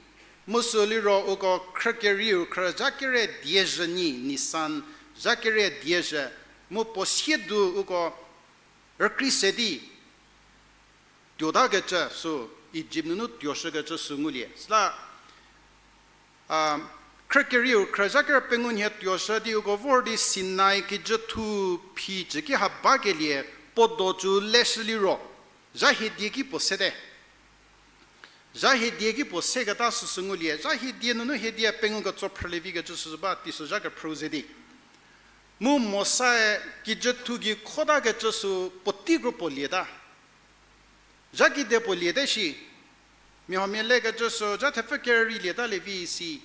mu sü liro uko khrü kerieu khrü zha kere diezhü nyi, Nisan, zha kere diezhü, mu puo siedu uko rükrei se di tuotakecü sü, Egypt nunu tuoshükecü sü ngulie. Süla, a, khrü kerieu khrü zha kere pengou nhie tuoshü di uko vor di Sinai kijüthu phi cü ki ha bakelie, puo do cü leshü liro, zha hie die ki puo sete. Zha hie die ki puo seketa süsü ngulie, zha hie die nunu hie die pengou ketso phrülie vikecü süsü ba, teisozha kephrü ze di. Mu Mosae kijüthu gei khotakecü sü puotei kro puo lieta. Zha kide puo liete shi. Miahomia lekecü sü zha thepfü kerei lietalie vi si.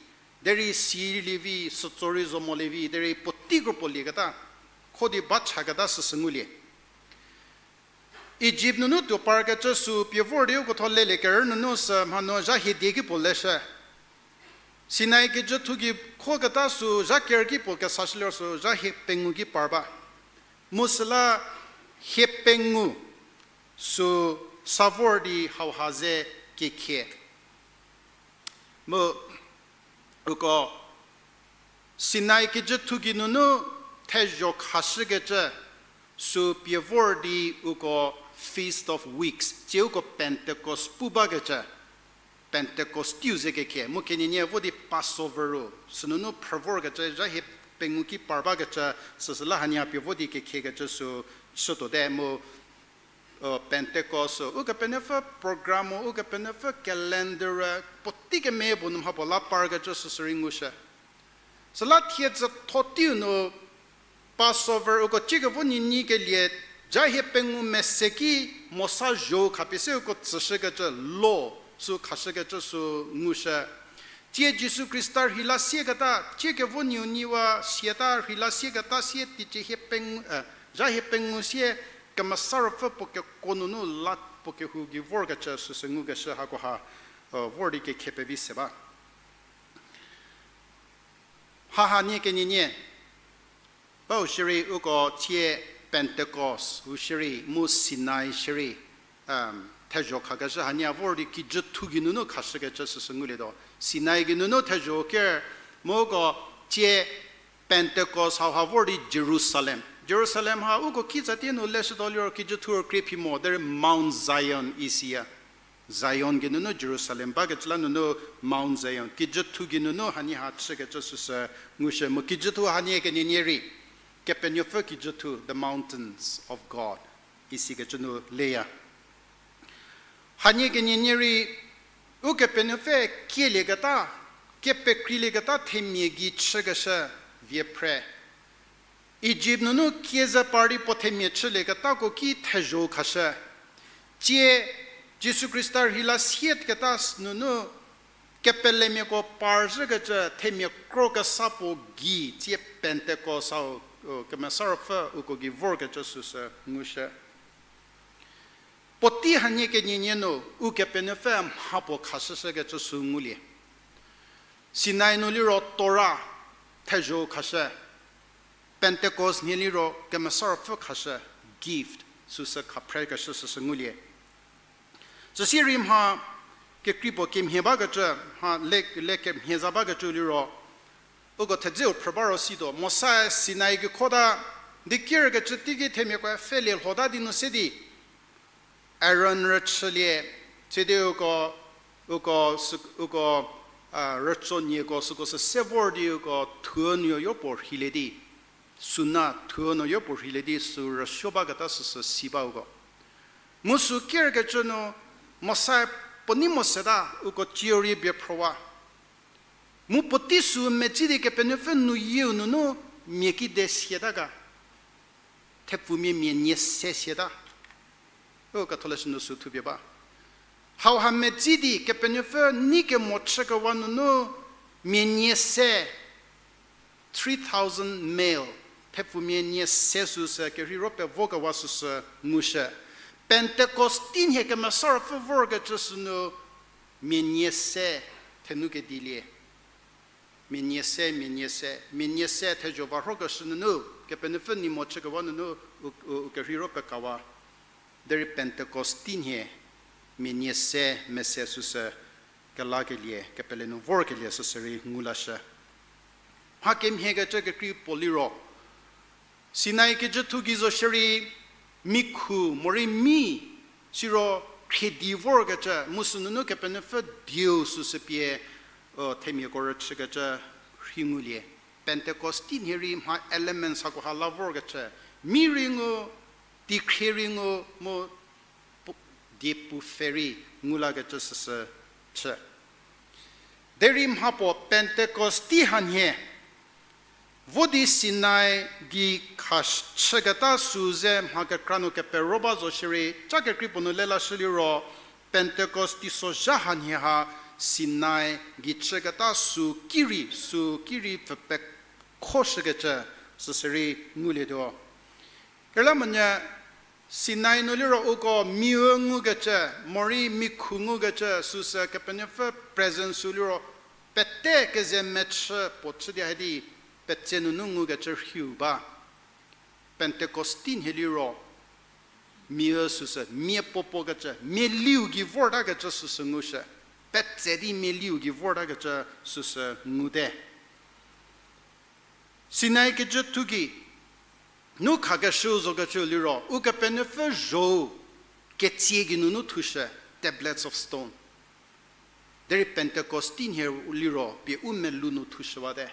Derei silie vi, sütso rei zo molie vi, derei puotei kro puo lieketa. Kho di ba chaketa süsü ngulie. Egypt nunu tuo parkecü sü pie vor di uko tho lelie kerü nunu sü mhanu zha hie die ki puo leshü. Sinai kijüthu gei khoketa sü zha ker ki puo kesashülie sü zha hie pengou ki par ba. Mu süla hie pengou sü sa vor di hauha ze kekhie. Mu uko Sinai kijüthu gei nunu thezho khashükecü sü pie vor di uko Feast of Weeks, tsie uko Pentecost pu bakecü, Pentecost teiu ze kekhie, mu kenienie vo di Passover-u, sünunu phrü vorkecü, zha hie pengou ki par bakecü, süsüla hanie pie vo di kekhiekecü sü chütuote mu Pentecost, Ukepenuopfü program-u, Ukepenuopfü calendar, puotei kemeyie puo nu mha puo la parkecü süsü rei ngushü. Süla thie tsütho teiu nu Passover uko ciekevo nyi nyikelie, zha hie pengou mese ki Mosa zho khapie se uko tsüshükecü law sü khashükecü sü ngushü. Tsie Jisu Khrista rheila sieketa, ciekevo nyiu nyiwa siata rheila sieketa sie teicie hie peng-, zha hie pengou sie Kemesa Ruopfü puo kekuo nunu la puo kehou gei vorkecü süsü ngukeshü hakoha vor di kekhie pevi se ba. Haha nie kenienie, bau shierei uko thie Pentecost-u shierei mu Sinai shierei, thezho khakeshü hanie a vor di kijüthu geinunu khashükecü süsü ngulietuo. Sinai geinunu thezho ker, mu uko tsie Pentecost hauha vor di Jerusalem. Jerusalem ha uko kitsatie nu leshütuo liro kijüthu rükrie phi mo, derei Mount Zion isiya. Zion geinunu Jerusalem bakecü la nunu Mount Zion. Kijüthu geinunu hanie ha chükecü süsü ngushü mu kijüthu hanie kenienie rei Kepenuopfü kijüthu, the mountains of God isikecü nu leya. Hanie kenienie rei Ukepenuopfü kielieketa, kepekrilieketa themia gei chükeshü vie phre. Egypt nunu kie ze par di puo themia chülieketako ki thezho khashü. Tsie Jisu Khrista rheila sieketa nunu kepelemiako parzhükecü themia kro kesa puo gei tsie Pentecost hau, Kemesa Ruopfü uko gei vorkecü süsü ngushü. Puotei hanie kenienie nu Ukepenuopfü mha puo khashüshükecü sü ngulie. Sinai nu liro Torah, thezho khashü. Pentecost nhie liro Kemesa Ruopfü khashü, gift, süsü khaphrekeshü süsü ngulie. Süsie rei mha kekrei puo kemhie bakecü, mha le, le kemhie za bakecü liro, uko thedzeu phrü ba ro situo, Mosae Sinai geikota, di kerkecü teiki themiakoe pfhelie lhota di nu se di, Aaron rüchülie, sidi uko, uko, sü-, uko, a, rütso nieko süko sü se vor di uko thuo nuoyo puo rheilie di, süna thuo nuoyo puo rheilie di sü rüsuo baketa süsü si ba uko. Mu sü kerkecü nu Mosae puo nei mo seta uko tsiu rei bie phrüwa. Mu puotei sü medzi di Kepenuopfü nuyieu nunu mia kide siata ga. Thepfumia mia nie se siata. U ketholeshü nu sü thupie ba. Hauha medzi di Kepenuopfü nei kemo chükewa nunu mia nie se, three thousand male, thepfumia nie se süsü kerheiro pevokewa süsü ngushü. Pentecost teinhie Kemesa Ruopfü vorkecü sünu mia nie se thenu kedilie. Mia nie se, mia nie se, mia nie se thezho va rhokeshü nunu, Kepenuopfü nei mo chükewa nunu, u, u, u kerheiro pekawa. Derei Pentecost teinhie, mia nie se mese süsü kelakelie, kepele nu vorkelie süsü rei ngu lashü. Mha kemhiekecü kekrei puo liro, Sinai kijüthu gei zo shierei, mikhu morei mi, siro khriedi vorkecü, mu sünunu Kepenuopfü dieu süsü pie, o, themiako rüchükecü rhei ngulie. Pentecost teinhie rei mha elements hakoha la vorkecü, mi rei ngu, teikhrie rei ngu, mu pu-, diepu pfhe rei ngu lakecü süsü chü. Derei mha puo Pentecost tei hanhie, vo di Sinai gei kha sh-, chüketa sü ze mha kekra nu kepero ba zo shierei, ca kekrei puo nu le lashü liro, Pentecost teisozha hanhie ha Sinai gei chüketa sü ki rei, sü ki rei pfü pekhoshükecü süsü rei ngulietuo. Kela monyü Sinai nu liro uko miu ngukecü, morei mikhu ngukecü süsü Kepenuopfü presence sü liro pete keze mechü puo chü di hadi petse nunu ngukecü rhiu ba. Pentecost teinhie liro miu süsü mia puopuo kecü, mia liu gei vortakecü süsü ngushü. Petse di mia liu gei vortakecü süsü ngude. Sinai kijüthu gei nu khakeshüu zokecüu liro, Ukepenuopfü zho-u ketsie gei nunu thushü, tablets of stone. Derei Pentecost teinhie liro pie u melou nu thushüwate,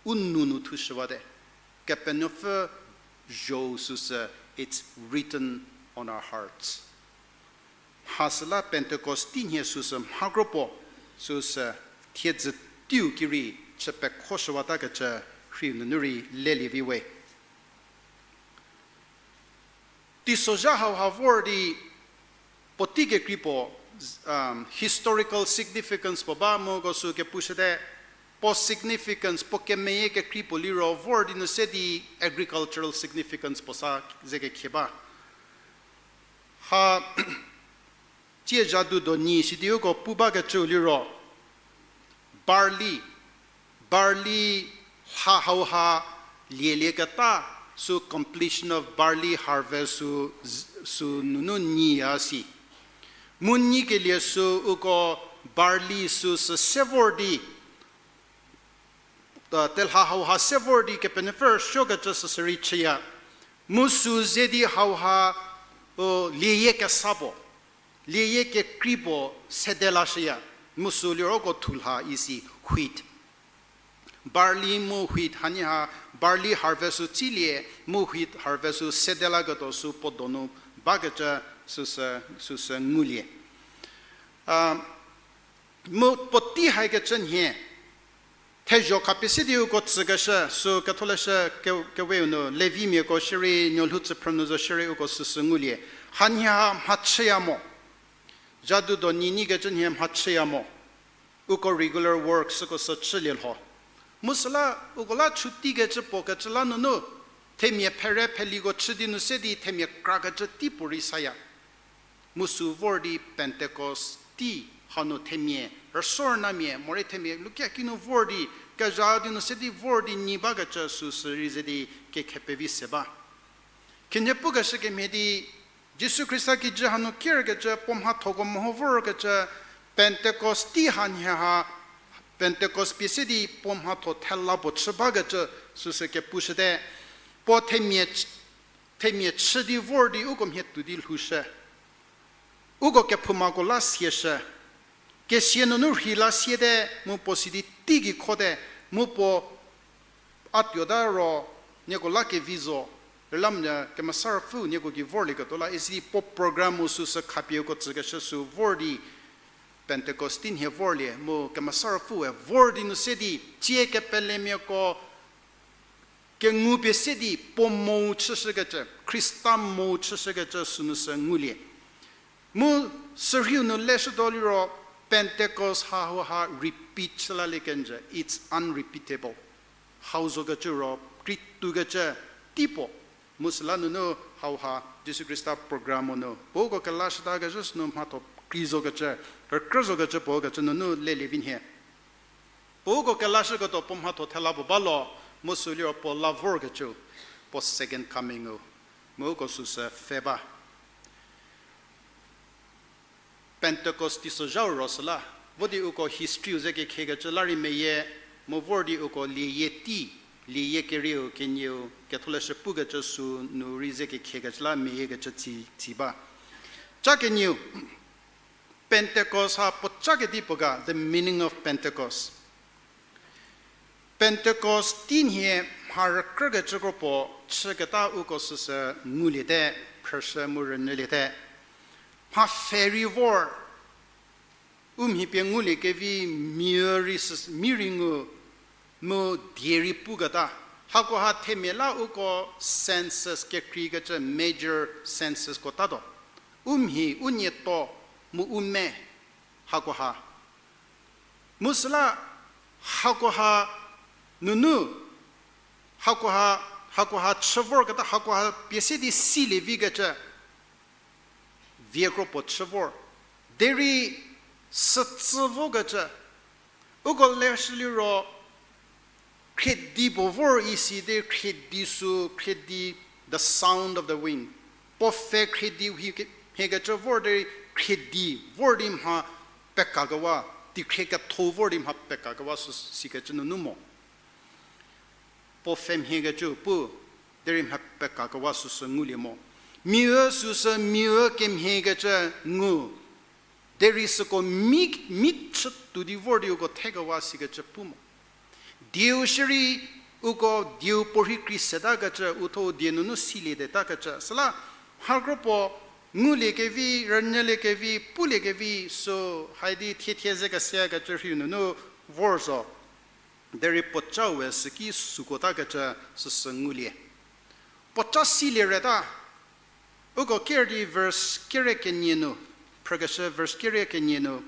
u nou nu thushüwate. Kepenuopfü zho-u süsü, it's written on our hearts. Mha süla Pentecost teinhie süsü mha kro puo, süsü thiedzü teiu ki rei chü pekhoshüwatakecü rhiu nunu rei lelie vi we. Teisozha hauha vor di puotei kekrei puo, um, historical significance puo ba mu uko sü kepushüte, puo significance, puo kemeyie kekrei puo liro vor di nu se di agricultural significance puo sa ze kekhie ba. Ha, tsie zhadu do nyi sidi uko pu bakecüu liro, barley, barley ha hauha lielieketa, sü completion of barley harvest sü, sü nunu nyiya si. Mu nyikelie sü uko barley süsü se vor di, telha hauha se vor di Kepenuopfü rüsuokecü süsü rei chüya. Mu sü ze di hauha, u, lieyie kesa puo, lieyie kekrei puo sede lashüya. Mu sü liro uko thulha isi wheat. Barley mu wheat hanie ha, barley harvest sü tsilie, mu wheat harvest sü sede laketuo sü puo donu bakecü süsü, süsü ngulie. A, mu puotei haikecü nhie, thezho khapie se di uko tsükeshü, sü ketholeshü ke-, keweu nu, Levimiako shierei, nuolhou tsüphrü nu zo shierei uko süsü ngulie. Hanie ha mhachüya mo. Jadu do nyi nyikecü nhie mhachüya mo. Uko regular work süko sü chülie lho. Mu süla, uko la chutikecü puo kecü la nunu, themia phere pheliko chü di nu se di themia krakecü tei puorei saya. Mu sü vor di Pentecost tei hanu themia, rüsuornamia, morei themia lukia kinu vor di, kezha di nu se di vor di nyi bakecü süsü rei ze di kekhe pevi se ba. Khinhie pukeshü kemhie di, Jisu Khrista kijü hanu kerkecü, puo mhathoko meho vorkecü, Pentecost tei hanie ha, Pentecost pie se di puo mhatho thela puo chü bakecü süsü kepushüte, puo themia ch-, themia chü di vor di uko mhie tuo di lhoushü. Uko kephoumako la siashü. Kesia nunu rhei la siete, mu puo sidi teigei khote, mu puo a tuota ro, nieko la kevi zo, rülamnyü Kemesa Ruopfü nieko gei vorlieketuo la, isi puo program mu süsü khapie uko tsükeshü sü vor di, Pentecost tei nhie vorlie, mu Kemesa Ruopfüe vor di nu se di, tsie kepelemiako, kengu pie se di puo mou chüshükecü, Khrista mou chüshükecü sünu sü ngulie. Mu sürheiu nu leshütuo liro Pentecost hauha repeat chü lalie kenjü, it's unrepeatable. Hau zokecü ro, krei toukecü tei puo. Mu süla nunu hauha Jisu Khrista program-u nu puoko kelashütakezhü sünu mhatho krei zokecü, rükrü zokecü puo kecü nunu lelie vi nhie. Puoko kelashüketuo puo mhatho thela puo ba lo, mu sü liro puo la vorkecü, puo second coming-u, mu uko süsü pfhe ba. Pentecost teisozhau ro süla, vo di uko history-u ze kekhiekecü la rei meyie, mu vor di uko lieyie tei, lieyie kerieu kenieu, ketholeshü pukecü sünu rei ze kekhiekecü la meyiekecü tsi, tsi ba. Ca kenieu, Pentecost ha puoca kedipuo ga, the meaning of Pentecost. Pentecost tei nhie mha rükrükecü kro puo chüketa uko süsü nguliete, phrüshü mu rünyüliete. Mha pfhe rei vor, u mhi pie nguliekevi, mia rei sü, mi rei ngu, mu die rei puketa. Hakoha themia la uko census kekreikecü major census ko tatuo. U mhi, u nieto, mu u me, hakoha. Mu süla hakoha nunu, hakoha, hakoha chü vorketa, hakoha pie se di silie vikecü, vie kro puo chü vor. Derei sütsü vokecü, uko leshü liro, khriedi puo vor isi de khriedi sü, khriedi, the sound of the wind. Puo pfhe khriedi hi ke-, mhiekecü vor derei khriedi vor di mha pekakewa, teikhrie ketho vor di mha pekakewa sü sikecü nunu mo. Puo pfhe mhiekecü pu, derei mha pekakewa süsü ngulie mo. Miau süsü miau kemhiekecü ngu, derei süko mi, mi chütuo di vor di uko thekewa sikecü pu mo. Dieu shierei uko dieu puorhi krei setakecü, uthuo die nunu silietetakecü. Süla mha kro puo nguliekevi, rünyüliekevi, puliekevi sü haidi thiethie ze kesekecü rhiu nunu vor zo. Derei puocaue süki sükotakecü süsü ngulie. Puoca silie reta. Uko ker di verse kere kenie nu, phrükeshü verse kere kenie nu,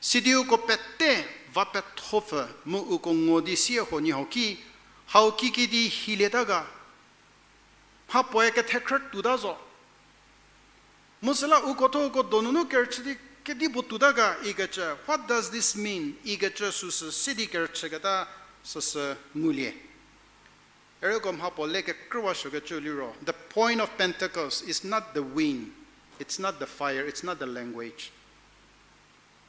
sidi uko pete va pethopfü mu uko ngo di sie huoniehuo ki, hau kikidi hilieta ga, mha puoe kethekhrü tuota zo. Mu süla uko thuo uko donunu kerüchü di kedipuo tuota ga ikecü, what does this mean? Ikecü süsü sidi kerüchüketa süsü ngulie. Ereko mha puo le kekrüwa suokecü liro, the point of Pentecost is not the wind, it's not the fire, it's not the language.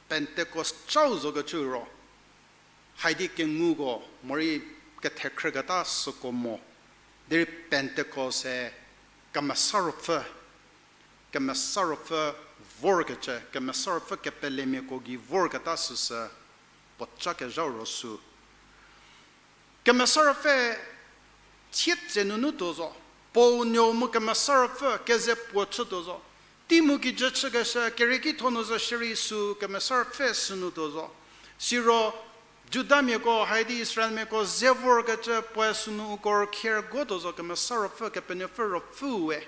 Pentecost chau zokecü ro, haidi kenguko morei kethekhrüketa süko mo, derei Pentecost-e Kemesa Ruopfü, Kemesa Ruopfü vorkecü, Kemesa Ruopfü kepelemiako gei vorketa süsü puoca kezhau ro sü. Kemesa Ruopfü thietse nunu tuo zo, Puo Nuou mu Kemesa Ruopfü keze puo chütuo zo. Tei mu kijü chükeshü, kerieki tho nu zo shierei sü Kemesa Ruopfü sünu tuo zo. Siro Judamiako, haidi Israelmiako ze vorkecü puoe sünu uko rükhie rüguotuo zo, Kemesa Ruopfü, Kepenuopfü Ruopfüu we.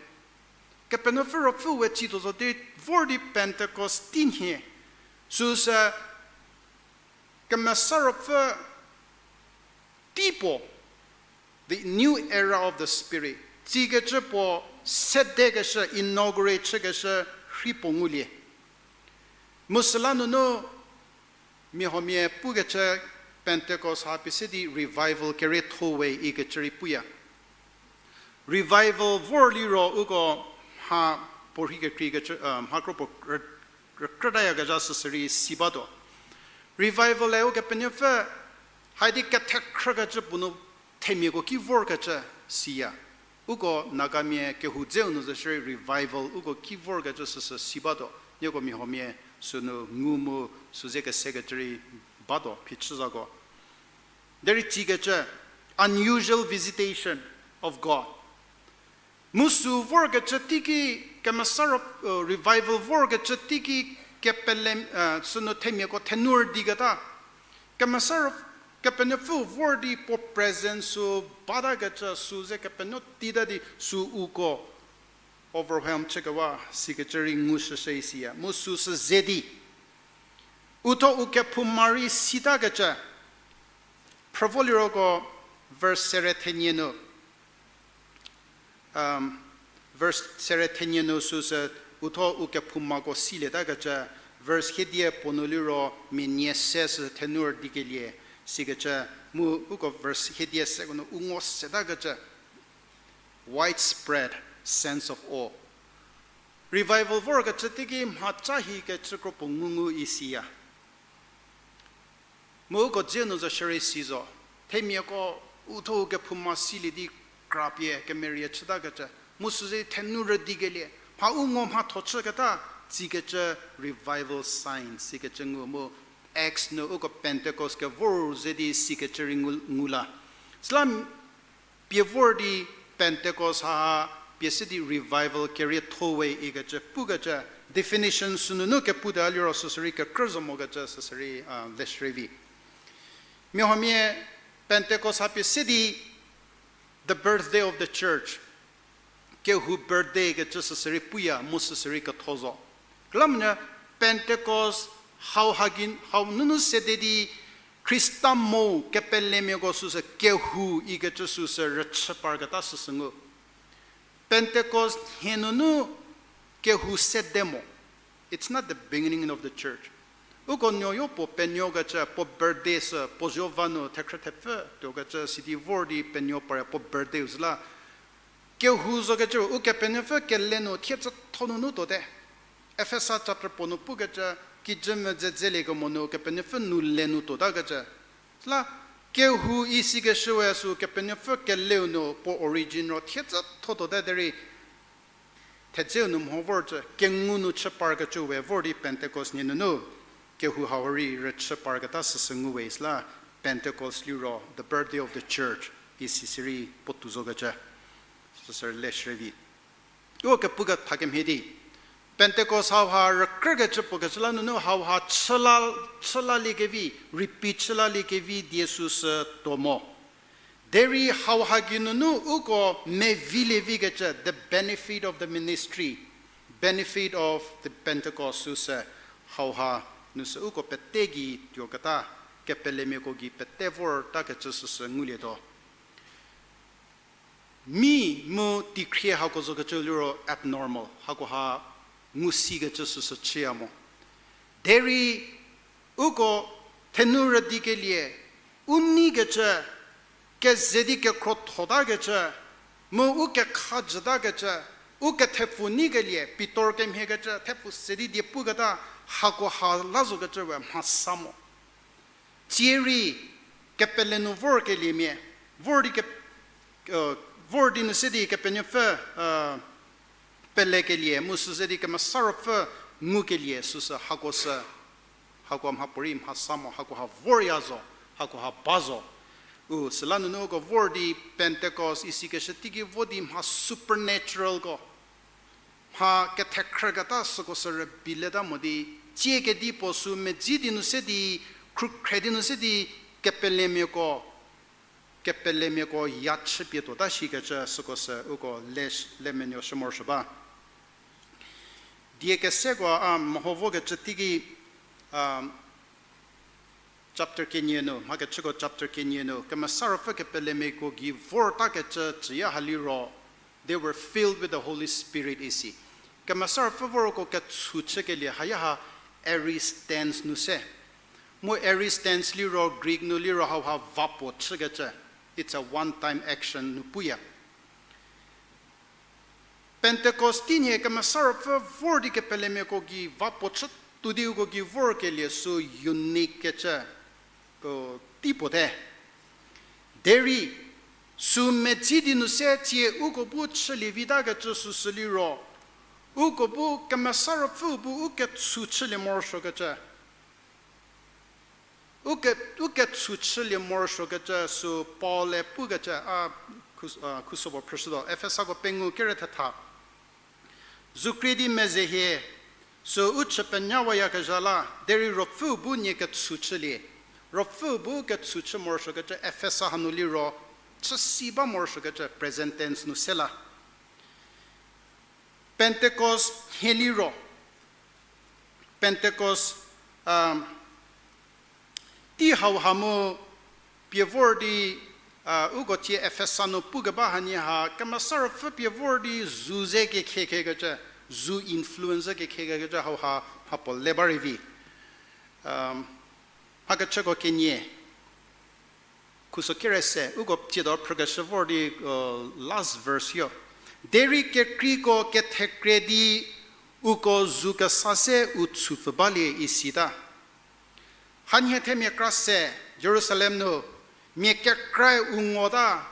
Kepenuopfü Ruopfüu we tsituo zo, di vor di Pentecost teinhie. Süsü Kemesa Ruopfü tei puo, the new era of the Spirit tsikecü puo sedekeshü, inaugurate chükeshü rhi puo ngulie. Mu süla nunu mia huomia pukecü Pentecost ha pie se di revival kerietho we ikecü rei puya. Revival vor liro uko mha puorhi kekreikecü, mha kro puo rü-, rükrütayakezha süsü rei si batuo. Revival-e Ukepenuopfü haidi kethekhrükecü puo nu themiako ki vorkecü siya. Uko Nagamia kehou dzeu nu zo shierei revival uko ki vorkecü süsü si batuo. Nieko mia huomia sünu ngu mu süze kesekecü rei batuo phichü zako. Derei tsikecü, unusual visitation of God. Mu sü vorkecü teiki, Kemesa Ruo-, revival vorkecü teiki kepele, sünu themiako thenu rüdiketa. Kemesa Ruo-, Kepenuopfü vor di puo presence sü batakecü, sü ze kepenuo teita di sü uko overwhelm chükewa sikecü rei ngushüshü isiya. Mu süsü ze di uthuo u kephouma rei sitakecü. Phrüvoliroko verse sere thenie nu, verse sere thenie nu süsü uthuo u kephoumako silietakecü, verse hiedie puo nu liro mia nie se sü thenu rüdikelie sikecü, mu uko verse hiedie seko nu u ngo setakecü, widespread sense of awe. Revival vorkecü teiki mhaca hikecü kro puo ngungu isiya. Mu uko dzeu nu zo shierei si zo. Themiako uthuo u kephouma silie di krapie kemerie chütakecü. Mu süze thenu rüdikelie. Mha u ngo mhatho chüketa tsikecü revival sign sikecü ngu mu Acts nu uko Pentecost kevor ze di sikecü rei ngu, ngu la. Süla pie vor di Pentecost ha, pie se di revival kerietho we ikecü pukecü definition sünunu keputa liro süsü rei kekrü zo mokecü süsü rei, leshürei vi. Mia huomia Pentecost ha pie se di the birthday of the church. Kehou birthday kecü süsü rei puya mu süsü rei ketho zo. Kelakenyü Pentecost hau hagi, hau nunu sede di Khrista mo kepelemiako süsü kehou ikecü süsü rüchü parketa süsü ngu. Pentecost nhie nunu kehou sede mo. It's not the beginning of the church. Uko nuoyo puo penuokecü, puo birthday sü, puo zuo va nu thekhrü thepfü tuokecü sidi vor di penuo parya puo birthday u süla. Kehou zokecü, Ukepenuopfü kele nu thiecütho nunu tuote. Efesa chapter puo nu pukecü, kijü medzedzeliekemo nu Kepenuopfü nu le nu tuotakecü. Süla, kehou isikeshüwe sü Kepenuopfü keleu nu puo origin ro thiecütho tuote derei, thedzeu nu mho vorcü, kengu nu chü parkecü we vor di Pentecost nhie nunu, kehou hau rei rüchü parketa süsü ngu we süla, Pentecost liro, the birthday of the church, isi sirei puotou zokecü. Süsü leshürei vi. Uko kepu ketha kemhie di. Pentecost hauha rükrükecü puo kecü la nunu hauha chüla, chülaliekevi, repeat chülaliekevi die süsü tuo mo. Derei hauha geinunu uko mevilievikecü, the benefit of the ministry, benefit of the Pentecost süsü hauha nu sü uko pete gei tuoketa, kepelemiako gei pete vortakecü süsü ngulietuo. Mi mu teikhrie hako zokecü liro abnormal, hakoha ngusikecü süsü chüya mo. Derei uko thenu rüdikelie, u neikecü, keze di kekhrothotakecü, mu u kekhajütakecü, u kethepfu neikelie, Pitor kemhiekecü, thepfu se di die puketa, Hako ha la zokecü we mhasa mo. Tsie rei kepele nu vorkeliemia, vor di ke, vor di nu se di Kepenuopfü pelekelie mu süze di Kemesa Ruopfü ngukelie süsü hako sü, hako mhapuorei mhasa mo, hako ha vorya zo, hako ha ba zo. U süla nunu uko vor di Pentecost isikeshü teiki vo di mha supernatural ko, mha kethekhrüketa süko sü rübeileta mo di, tsie kedipuo sü medzi di nu se di, khrükhre di nu se di, kepelemiako, kepelemiako ya chüpie tuota shikecü süko sü uko le, le menuo shü morosuo ba. Die keseko a meho vokecü teiki, chapter kenie nu, mhakechüko chapter kenie nu, Kemesa Ruopfü kepelemiako gei vortakecü cüya ha liro, they were filled with the Holy Spirit isi. Kemesa Ruopfü vorko ketshu chükelie haya ha aoristens nu se. Mu aoristens liro Greek nu liro hauha vapuo chükecü. It's a one time action nu puya. Pentecost teinhie Kemesa Ruopfü vor di kepelemiako gei vapuo chütuo di uko gei vorkelie sü unique kecü, u, tei puote. Derei, sü medzi di nu se tsie uko bu chülie vitakecü süsü liro, uko bu Kemesa Ruopfü bu u ketshu chülie morosuokecü. U ke, u ketshu chülie morosuokecü sü Paul-e pukecü a, khus-, a, khuso puo phrüshütuo, Efesako pengou kere thetha. Zukrie di mezehie, sü u chü penyawayakezha la, derei Ruopfüu bu nie ketshu chülie. Ruopfüu bu ketshu chü morosuokecü Efesa hanu liro, chüsi ba morosuokecü present tense nu se la. Pentecost nhie liro, Pentecost, tei hauha mu pie vor di, uko tie Efesa nu pukeba hanie ha, Kemesa Ruopfü pie vor di zu ze kekhiekhekecü, zu influence ze kekhiekhekecü hauha mhapuo le ba rei vi. Mhakechüko kenie, khuso kere se, uko tsiedo phrükeshü vor di, last verse yo. Derei kekreiko kethekre di uko zu kesa se u chupfü balie isita. Hanhie themia kra se, Jerusalem nu, mia kekrae u ngota,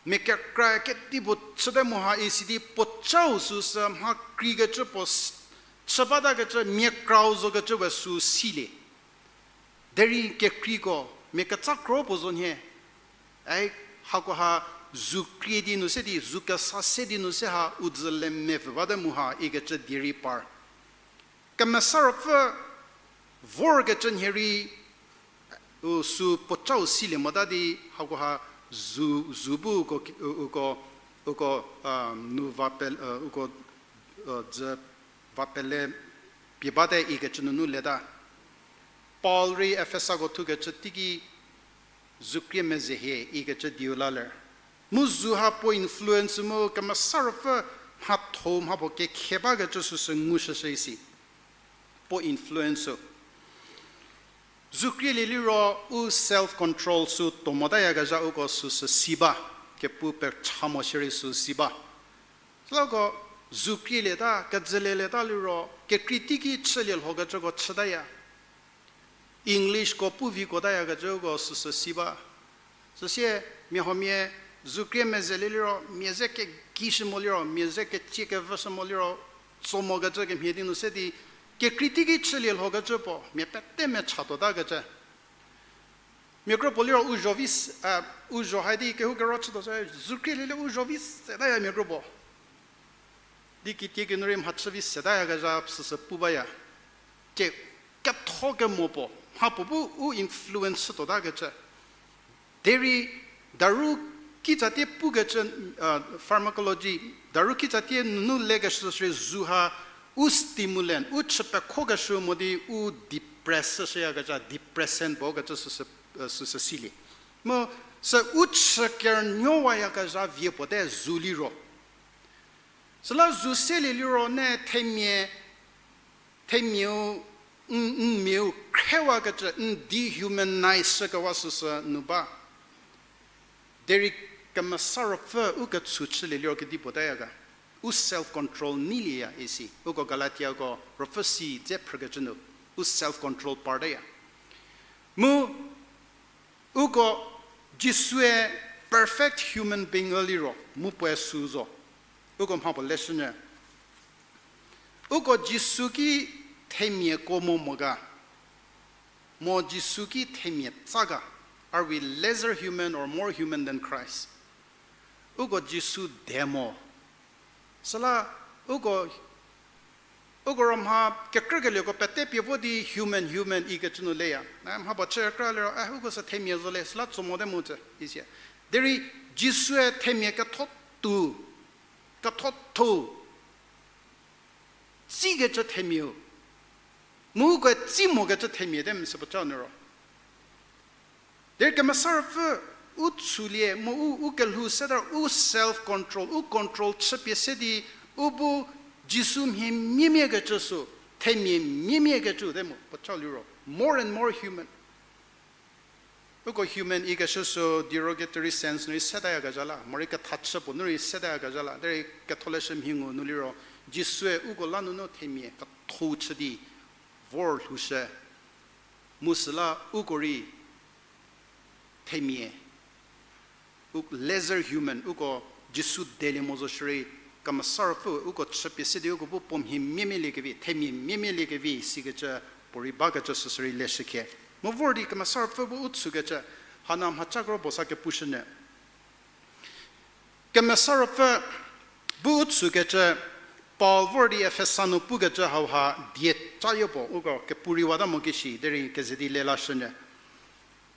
mia kekrae kedipuo chüte mo ha isi di puocau süsü mha kreikecü puo s-, chü batakecü mia krau zokecü we sü silie. Derei kekreiko, mia ketsa kro puo zo nhie. Ai, hakoha zu krie di nu se di, zu kesa se di nu se ha, u dzü le mepfü bate mu ha, ikecü die rei par. Kemesa Ruopfü vorkecü nhie rei, u sü puocau silie mota di, hakoha zu, zu bu uko, uko, uko, nu va pe, uko, dzü va pele pie bate ikecü nunu leta. Paul rei Efesako thukecü teiki zu krie mezehie ikecü dieu la ler. Mu zu ha puo influence mu Kemesa Ruopfü mhatho mha puo kekhie bakecü süsü ngushüshü isi. Puo influence-u. Zu krielie liro u self control sü tuo motayakezha uko süsü si ba, kepu pecha mo shierei sü si ba. Süla uko zu krielieta, kejülielieta liro, kekrei teiki chülie lhokecüko chütaya. Englishko pu viko tayakecüko süsü si ba. Süsie mia huomia zu krie mezelie liro, mia ze kegishü mo liro, mia ze ketsie kevüshü mo liro, tso mokecü kemhie di nu se di, kekrei teiki chülie lhokecü puo mia pete mechatuotakecü. Mia kropuo liro u zho vi s-, u zho hai di kehoukero chütuo sü, zu krielie liro u zho vi setaya mia kropuo. Di kitiekinuo rei mhachü vi setayakezha süsü pu baya. Tie ketho kemo puo, mhapuo bu u influence chütuotakecü. Derei daru kitsatie pukecü, pharmacology, daru kitsatie nunu lekeshü sü zu ha u stimulant, u chü pekhokeshü mo di u depress shüyakezha, depressant puo kecü süsü, süsü silie. Mu sü u chü kernuowayakezha vie puo te zu liro. Süla zu selie liro ne themia, themiau, n, n miau khrewakecü, n dehumanize shükewa süsü nu ba. Derei Kemesa Ruopfü u ketshu chülie liro kedipuo taya ga. U self control neilieya isi. Uko Galatiako ruopfü si dze phrükecü nu, u self control partaya. Mu uko Jisue perfect human being liro mu puoe sü zo. Uko mha puo leshünyü. Uko Jisu ki themiako mo mo ga, mo Jisu ki themia tsa ga, are we lesser human or more human than Christ? Uko Jisu de mo. Süla uko, uko ro mha kekrükelieko pete pie vo di human, human ikecü nu leya. A, mha puo chü kra liro, a, uko sü themia zo le, süla tso mote mu tsü, isi. Derei Jisue themia ketho tuo, ketho thuo, tsikecü themiau. Mu ukoe tsi mokecü themia te mese puoca nu ro. Derei Kemesa Ruopfü u tshulie mu u, u kelhou seta u self control, u control chüpie se di, u bu Jisu mhie miemiekecü sü, themia miemiekecü te mo puoca liro, more and more human. Uko human ikeshü sü derogatory sense nu rei setayakezha la, morei kethachü puo nu rei setayakezha la, derei ketholeshü mhi ngu nu liro, Jisue uko la nunu themia ketho chü di vor lhoushü, mu süla uko rei themia, u lesser human, uko Jisu delie mo zo shierei, Kemesa Ruopfü uko chüpie se di uko bu puo mhie miemielie kevi, themia miemielie kevi sikecü puorei bakecü süsü rei leshükhie. Mu vor di Kemesa Ruopfü bu u tshukecü, hana mhaca kro puo sa kepushünyü. Kemesa Ruopfü bu u tshukecü, Paul vor di Efesa nu pukecü hauha die cayo puo uko kepu rei wata mo kishi, derei keze di lelashünyü.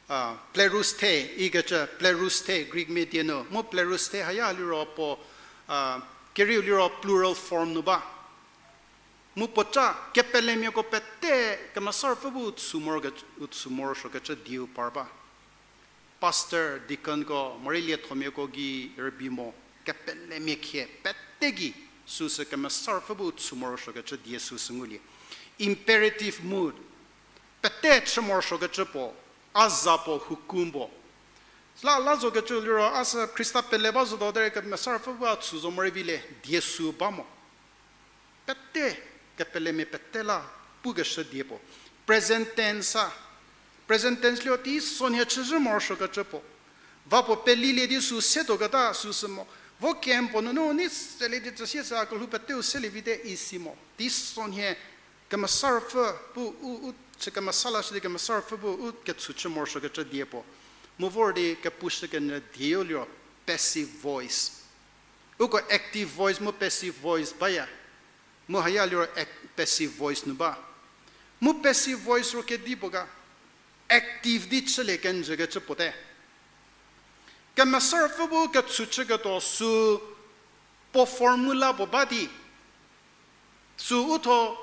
A, plerusthe ikecü, plerusthe Greek mia die nu, mu plerusthe haya liro puo, a, kerieu liro plural form nu ba. Mu puoca kepelemiako pete Kemesa Ruopfü bu u tshu morosuokecü dieu par ba. Pastor, deaconko, morei liethomiako gei rübei mo, kepelemia khie pete gei süsü Kemesa Ruopfü bu u tshu morosuokecü die süsü ngulie. Imperative mood, pete chü morosuokecü puo, a za puo, hukum puo. Süla la zokecü liro a sü Khrista pele ba zotuo derei Kemesa Ruopfü bu a tshu zo morei vi le die sü ba mo. Pete, kepelemia pete la pukeshü die puo. Present tense a. Present tense liro teisonhie chüzhü morosuokecü puo. Va puo pelilie di sü setuoketa süsü mo. Vo camp puo nunu nei selie di tsüsie sü a kelhou peteu selie vite isi mo. Teisonhie Kemesa Ruopfü bu u, u chü kemesa lashü di Kemesa Ruopfü bu u ketshu chü morosuokecü die puo. Mu vor di kepushükenyü dieu liro passive voice. Uko active voice mu passive voice baya. Mu haya liro ac-, passive voice nu ba. Mu passive voice ro kedipuo ga, active di chülie kenjükecü puo te. Kemesa Ruopfü bu ketshu chüketuo sü puo formula puo ba di, sü u tho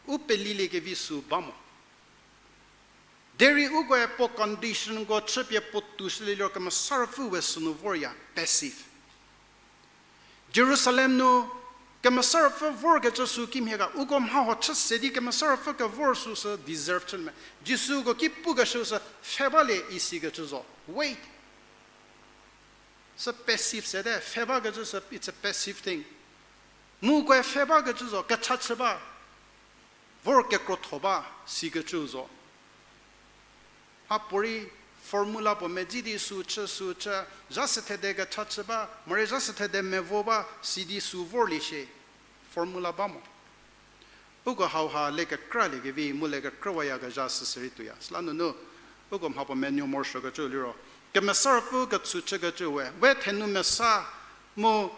u peliliekevi sü ba mo. Derei ukoe puo conditionko chüpie puo toushülie liro Kemesa Ruopfü we sünu vorya, passive. Jerusalem nu Kemesa Ruopfü vorkecü sü kimhie ga, uko mhahuo chü se di Kemesa Ruopfü kevor süsü deserve chüme. Jisu uko ki pukeshü sü pfhe balie isikecü zo. Wait. Sü passive sete, pfhe bakecü sü, it's a passive thing. Mu ukoe pfhe bakecü zo, kecha chü ba, vor kekrotho ba, sikecü zo. Mhapuorei formula puo medzi di sü chü, sü chü, zha sü thede kecha chü ba, morei zha sü thede mevo ba, sidi sü vorlie shie. Formula ba mo. Uko hauha le kekraliekevi, mu le kekrüwayakezha süsü rei tuoya. Süla nunu, uko mhapuo menuo morosuokecü liro, Kemesa Ruopfü ketshu chükecü we, we thenu mesa, mu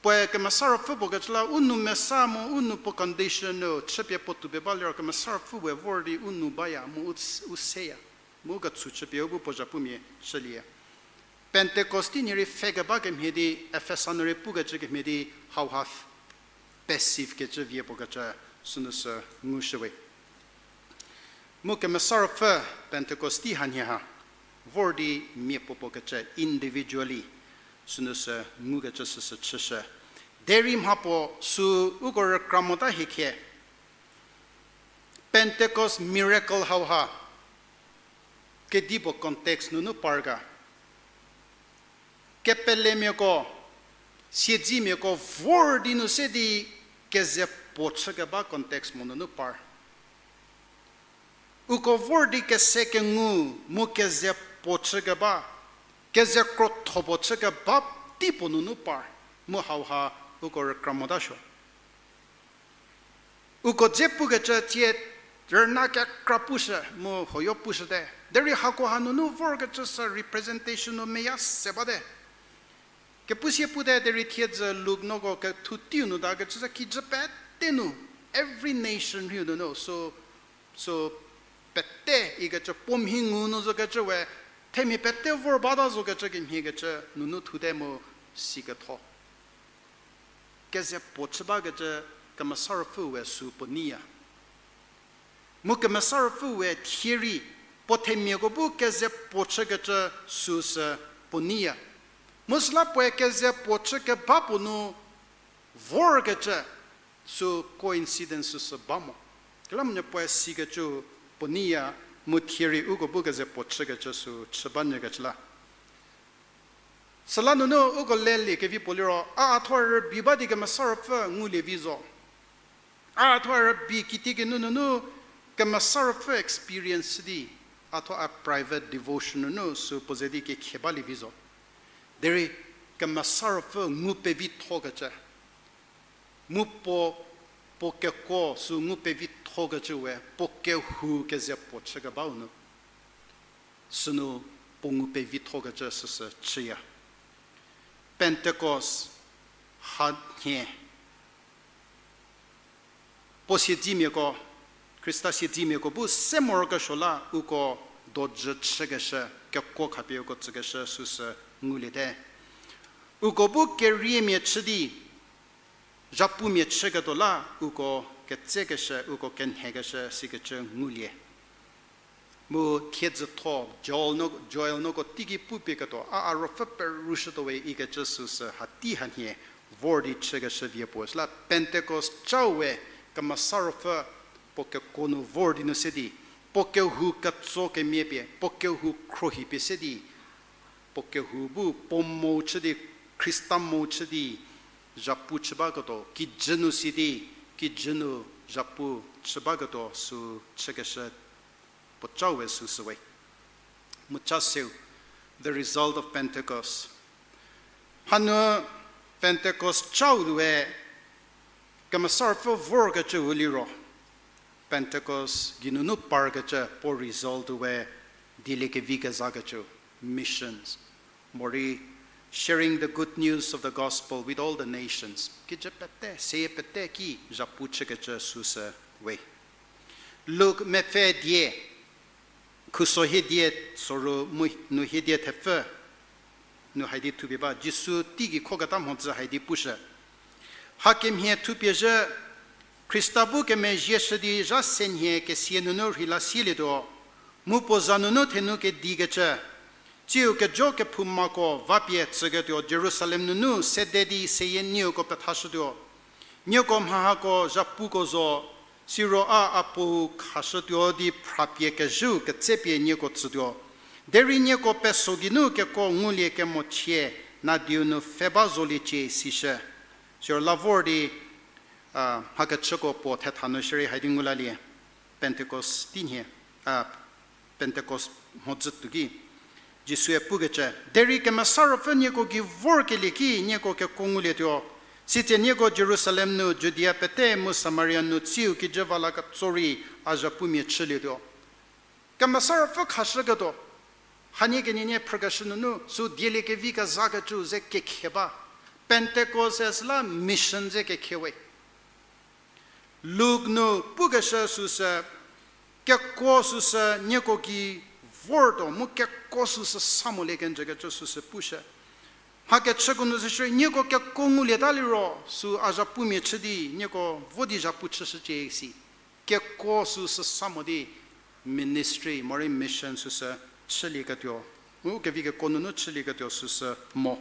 puoe Kemesa Ruopfü puo kecü la, u nou mesa mu u nou puo condition nu chüpie puo toupie ba liro Kemesa Ruopfü we vor di u nou baya, mu u, u seya, mu u ketshu chüpie u bu puo zhapumia chülie. Pentecost tei nie rei pfhe keba kemhie di, Efesa nu rei pukecü kemhie di, hauha passive kecü vie puo kecü sünu sü ngushüwe. Mu Kemesa Ruopfü Pentecost tei hanhie ha vor di mia puo puo kecü individually sünu sü ngukecü süsü chüshü. Derei mhapuo sü uko rükra mota hiecie. Pentecost miracle hauha kedipuo context nunu par ga. Kepelemiako Siedzimiako vor di nu se di keze puo chükeba context mo nunu par. Uko vor di kese kengu mu keze puo chükeba, keze krotho puo chükeba tei puo nunu par, mu hauha uko rükra motasuo. Uko dze pukecü tie rüna kekra pushü mu hoyo pushüte. Derei hako hanunu vorkecü sü representation nu meya se bate. Kepusie pute derei thiedzü Luk noko kethu teiu nu ta kecü sü kijü pete nu, every nation rhiu nunu, sü, sü pete ikecü puo mhi ngu nu zokecü we, themia pete vor bata zokecü kemhiekecü nunu thute mu siketho. Keze puo chü bakecü Kemesa Ruopfü we sü puo neiya. Mu Kemesa Ruopfü we thie rei puo themiako bu keze puo chükecü süsü puo neiya. Mu süla puoe keze puo chükeba puo nu vorkecü sü coincidence süsü ba mo. Kelakenyü puoe sikecü puo neiya, mu thie rei uko bu keze puo chükecü sü chü banyükecü la. Süla nunu uko lelie kevi puo liro, a, a thuo rübei ba di Kemesa Ruopfü ngulie vi zo. A, a thuo rübei kitiekinu nunu Kemesa Ruopfü experience di, a thuo a private devotion nunu sü puo ze di kekhie balie vi zo. Derei Kemesa Ruopfü ngu pevithokecü, mu puo, puo kekuo sü ngu pevithokecü we puo kehou keze puo chükebau nu sünu puo ngu pevithokecü süsü chüya. Pentecost hanhie puo siedzimiako, Khrista siedzimiako bu se morokesuo la uko dojü chükeshü, kekuo khapie uko tsükeshü süsü nguliete. Uko bu keriemia chü di, zhapumia chüketuo la uko ketsekeshü, uko kenhekeshü sikecü ngulie. Mu thiedzütho Joel no, Joel noko teiki pupieketuo, a, a ruopfü perüshütuo we ikecü süsü hatei hanhie vor di chükeshü vie puo. Süla Pentecost cau we Kemesa Ruopfü puo kekuo nu vor di nu se di, puo kehou ketso kemia pie, puo kehou khruohipie se di, puo kehou bu puo mo chü di, Khrista mo chü di, zhapu chü baketuo, kijü nu si di, kijü nu zhapu chü baketuo sü chükeshü puo cau we süsü we. Mu ca seu, the result of Pentecost. Hanu Pentecost cau we Kemesa Ruopfü vorkecüu liro, Pentecost geinunu parkecü puo result we dieliekevi kezakecü, missions. Morei sharing the good news of the gospel with all the nations. Kijü pete, seyie pete ki zhapu chükecü süsü we. Luk mepfü die, khuso hiedie soru mu nu hiedie thepfü, nu haidi thupie ba, Jisu teigei khoketa mhodzü haidi pushü. Hakemhie thupie zhü, Khrista bu kemezhie shü di zha senhie kesia nunu rheila sielietuo, mu puo za nunu thenu kedikecü, tsiu kejo kephoumako vapie tsüketuo Jerusalem nunu sede di seyie nieko pethashütuo. Nieko mha hako zhapuko zo, siro a a puou khashütuo di phrapie kezhüu ketsepie nieko tsütuo. Derei nieko peso geinu kekuo ngulie kemochie, nadiu nu pfhe ba zoliecie sishü. Siro la vor di, a, mhakechüko puo thetha nu shierei haidi ngu lalie. Pentecost teinhie, a, Pentecost mhodzü tuo ki, Jisue pukecü, derei Kemesa Ruopfü nieko gei vorkelie ki nieko kekuo ngulietuo. Sitse nieko Jerusalem nu, Judia pete mu Samaria nu tsiu kijü va la ketso rei a zhapumia chülietuo. Kemesa Ruopfü khashüketuo, hanie kenienie phrükeshü nunu sü dieliekevi kezakecü ze kekhie ba. Pentecost süla mission ze kekhie we. Luk nu pukeshü süsü, kekuo süsü nieko gei vortuo mu kekuo süsü sa molie kenjükecü süsü pushü. Mhakechüko nu zo shierei nieko kekuo ngulieta liro sü a zhapumia chü di nieko vo di zhapu chüshücie si. Kekuo süsü sa mo di ministry morei mission süsü chülieketuo, mu kevi kekuo nunu chülieketuo süsü mo.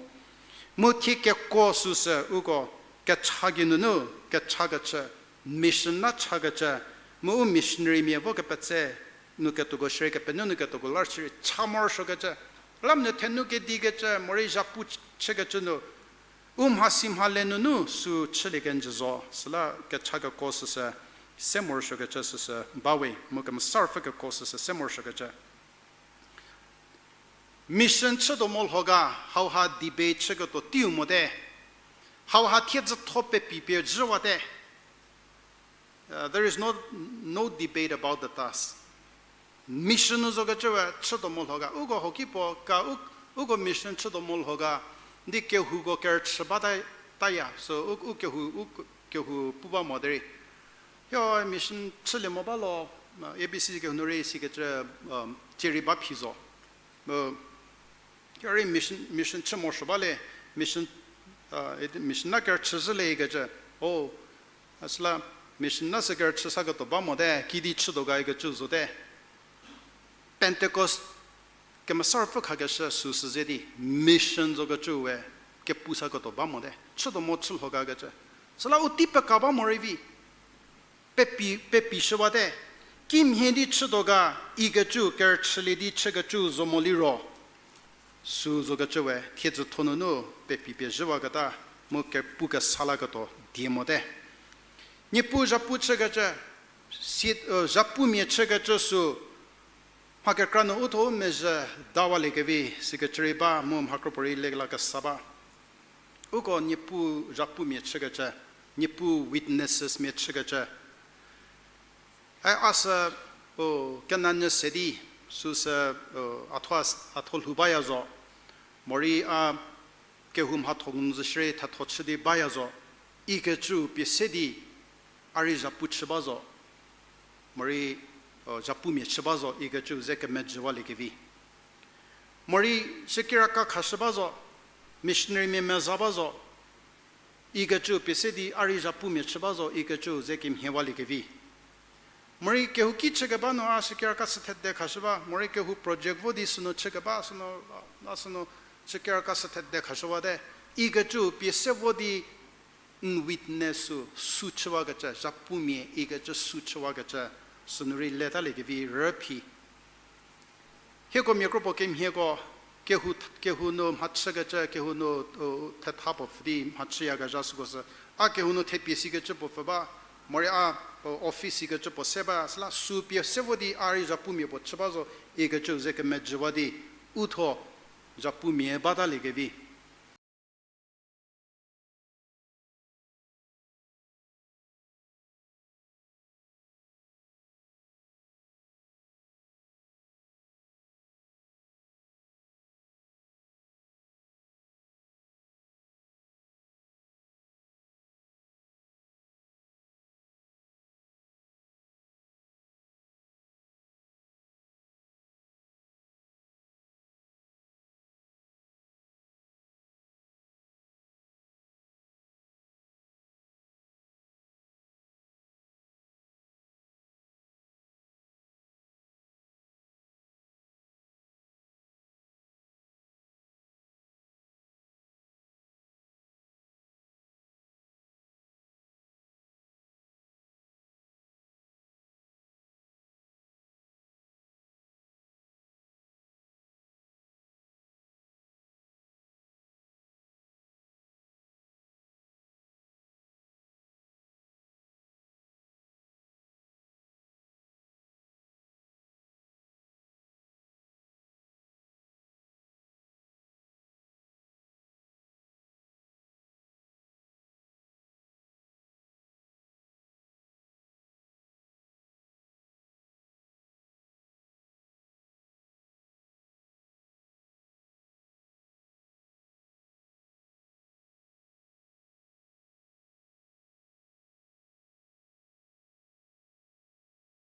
Mu thie kekuo süsü uko kecha geinunu kechakecü, mission la chakecü, mu u missionarymia vo kepetse nu ketuoko shierei, kepenuo nu ketuoko la shierei cha morosuokecü, lamnyü thenu kedikecü morei zhapu chükecü nu U mhasi mhale nunu sü chülie kenjü zo, süla kecha keko süsü, se morosuokecü süsü bawe, mu kemesa ruopfü keko süsü se morosuokecü. Mission chütuo mo lho ga, hauha debate chüketuo teiu mote. Hauha thiedzütho pepi pie zhüwate. Uh, there is no, no debate about the task. Mission nu zokecü we chütuo mo lho ga, uko hoki puo ka, u-, uko mission chütuo mo lho ga, di kehouko kerüchü bata, taya, so u, u kehou, u kehou pu ba mo derei. Hio mission chülie mo ba lo, uh, A B C kehou nu rei sikecü, um, cierei ba phi zo. Mu, kerei mission, mission chü morosuo ba le, mission, uh, mission la kerüchü zhü le ikecü. O, süla mission la sü kerüchü saketuo ba mote, kidi chütuo ga ikecü zote. Pentecost kemesa ruopfü khakeshü süsü ze di mission zokecü we kepu saketuo ba mote. Chütuo mo chü lho gakecü. Süla u tei peka ba morei vi. Pepi, pepi shüwate. Kimhie di chütuo ga ikecü kerüchülie di chükecü zo mo liro. Sü zokecü we thiedzütho nunu pepi pie zhüwaketa mu kepu kesa laketuo die mote. Niepuu zhapu chükecü, si, zhapumia chükecü sü mha kekra nu u thuo u mezhü dawaliekevi sikecü rei ba mu mha kropuorei lekela kesa ba. Uko Niepuu zhapumia chükecü, Niepuu witnessesmia chükecü. A, a sü, o, kenanyü se di, süsü, o, a thuo, a thuo lhou baya zo. Morei a kehou mhatho ngu zü shierei thetho chü di baya zo. Ikecü pie se di, a rei zhapu chü ba zo. Morei, o, zhapumia chü ba zo, ikecü ze kemejüwaliekevi. Morei shükiraka khashü ba zo, missionarymia meza ba zo, ikecü pie se di a rei zhapumia chü ba zo, ikecü ze kemhiewaliekevi. Morei kehouki chükeba nu a shükiraka sü thede khashü ba, morei kehou project vo di sünu chükeba, sünu, a sünu shükiraka sü thede khashüwate, ikecü pie se vo di n witness sü, sü chüwakecü, zhapumia ikecü sü chüwakecü, sünu rei letaliekevi rüphi. Hieko mia kropuo kemhieko, kehou, kehou nu mhachükecü, kehou nu, u, thetha puo pfü di mhachüyakezha süko sü, a kehou nu thepie sikecü puo pfü ba, morei a, u, office sikecü puo se ba, süla sü pie se vo di a rei zhapumia puo chü ba zo, ikecü ze kemejüwa di, u thuo zhapumia bataliekevi.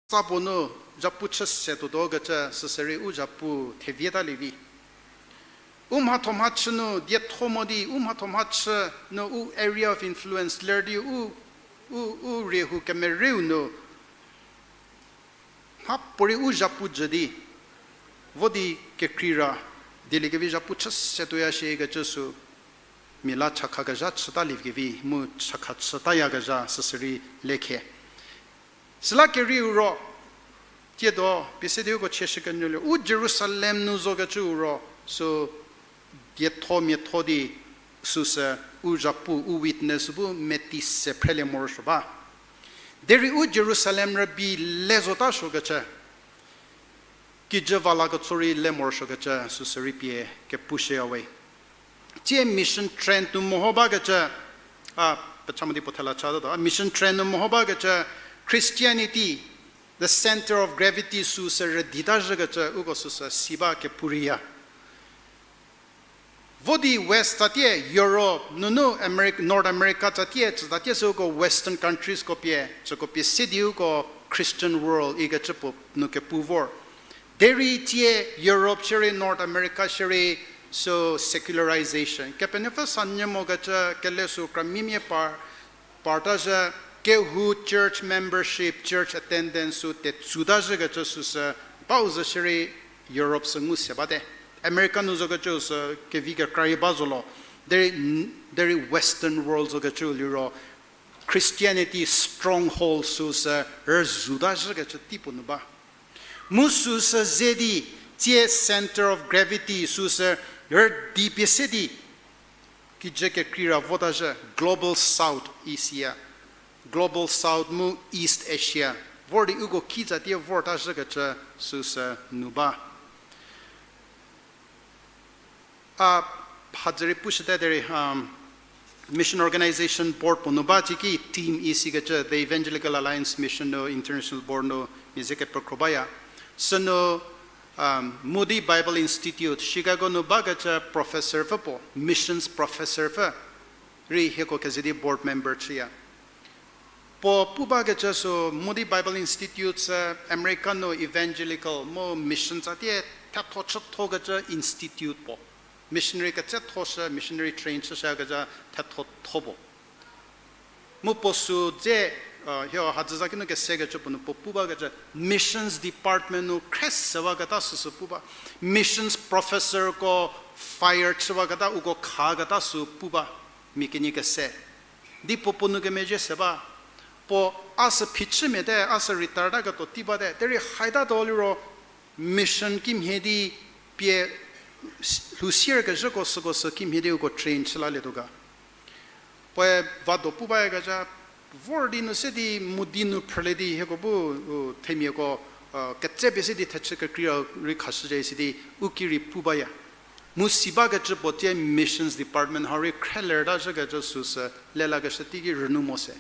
Tsapuo nu zhapu chü se tuotuo kecü süsürei u zhapu thevietalie vi. U mhatho mhachü nu dietho mo di, u mhatho mhachü nu u area of influence ler di u, u, u riehou kemereu nu mhapuorei u zhapu jü di, vo di kekreira, dieliekevi zhapu chü se tuoya shie kecü sü, mia la chakhakezha chütaliekevi, mu chakha chütayakezha süsürei lekhe. Süla kerieu ro, tiedo, pie se di uko chieshü kenyülie, u Jerusalem nu zokecüu ro, sü dietho miatho di, Süsü u zhapu, u witness bu meti se phrelie morosuo ba. Derei u Jerusalem rübei le zotasuokecü, kijü va la ketso rei le morosuokecü süsü rei pie kepushüya we. Tsie mission trend nu meho bakecü, a, pecha mo di puo thela cha tuo, a, mission trend nu meho bakecü, Christianity, the center of gravity süsü rüdita zhükecü uko süsü si ba kepu reiya. Vo di West tsatie, Europe nunu Ameri-, North America tsatie, tsü tsatie sü uko Western countries ko pie, süko pie se di uko Christian world ikecü puo nu kepu vor. Derei tsie Europe shierei, North America shierei, sü secularization. Kepenuopfü sa nyü mokecü kele sü kramimia par, parta zhü, kehou church membership, church attendance sü tetsuta zhükecü süsü bau zhü shierei Europe sü ngu se bate. America nu zokecü sü kevi kekra rei ba zo lo. Derei, derei Western world zokecü liro Christianity stronghold süsü rüzuta zhükecü teipuo nu ba. Mu süsü ze di, tsie center of gravity süsü rüdi pie se di, kijü kekreira vota zhü Global South isiya. Global South mu East Asia vor di uko ki tsatie vorta zhükecü süsü nu ba. A, hadzü rei pushüte derei, um, Mission Organization Board puo nu ba, tiki team isikecü, the Evangelical Alliance Mission nu, International Board nu mia ze kepekro baya. Sünu, um, Moody Bible Institute, Chicago nu bakecü professor pfü puo, missions professor pfü, rei hieko keze di board member chüya. Puo pu bakecü sü Moody Bible Institute sü America nu evangelical mu mission tsatie thetho chüthokecü institute puo. Missionary ketsetho shü, missionary train chüshükecü thetho tho puo. Mu puo sü dze, hio hadzü za kinu kesekecü puo nu puo pu bakecü missions department nu khresewaketa süsü pu ba. Missions professorko fire chüwaketa uko khaketa sü pu ba. Mia kenie kese. Di puo puo nu kemezhie se ba. Puo a sü phichümiate, a sü retire ta ketuo tei bate. Derei haita tuo liro mission kimhie di pie lhou sierkezhüko süko sü kimhie di uko train chü lalietuo ga. Puoe vado pu bayakezha, vor di nu se di Moody nu phrülie di hieko bu, u, themiako, ketsepe se di thechü kekrei rei khashüzhie isi di u ki rei pu baya. Mu si bakecü puo tie missions department hau rei khrelerta zhükecü süsü lelakeshü teiki rünu mo se.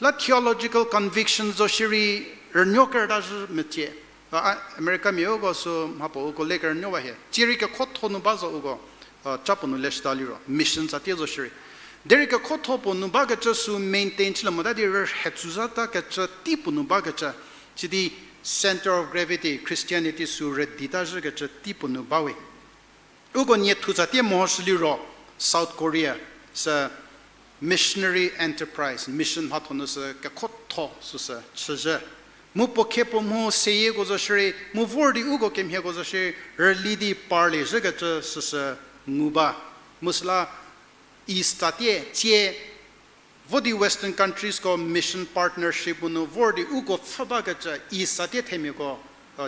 La theological conviction zo shierei rünuo kerüta zhü mecie. A, Americamia uko sü mhapuo uko le kerünuowa hie. Tsie rei kekhotho nu ba zo uko, ca puo nu leshüta liro mission tsatie zo shierei. Derei kekhotho puo nu bakecü sü maintain chülie mota di rühetsüzhata kecü tei puo nu bakecü. Sidi center of gravity, Christianity sü rüdita zhükecü tei puo nu bawe. Uko nie thu tsatie mehoshü liro South Korea sü missionary enterprise, mission mhatho nu sü kekhotho süsü chüzhü. Mu puo khe puo mho seyieko zo shierei, mu vor di uko kemhieko zo shierei, rüli di parlie zhükecü süsü ngu ba. Mu süla East tsatie, tsie, vo di Western countriesko mission partnership nu vor di uko pfhü bakecü, East tsatie themiako,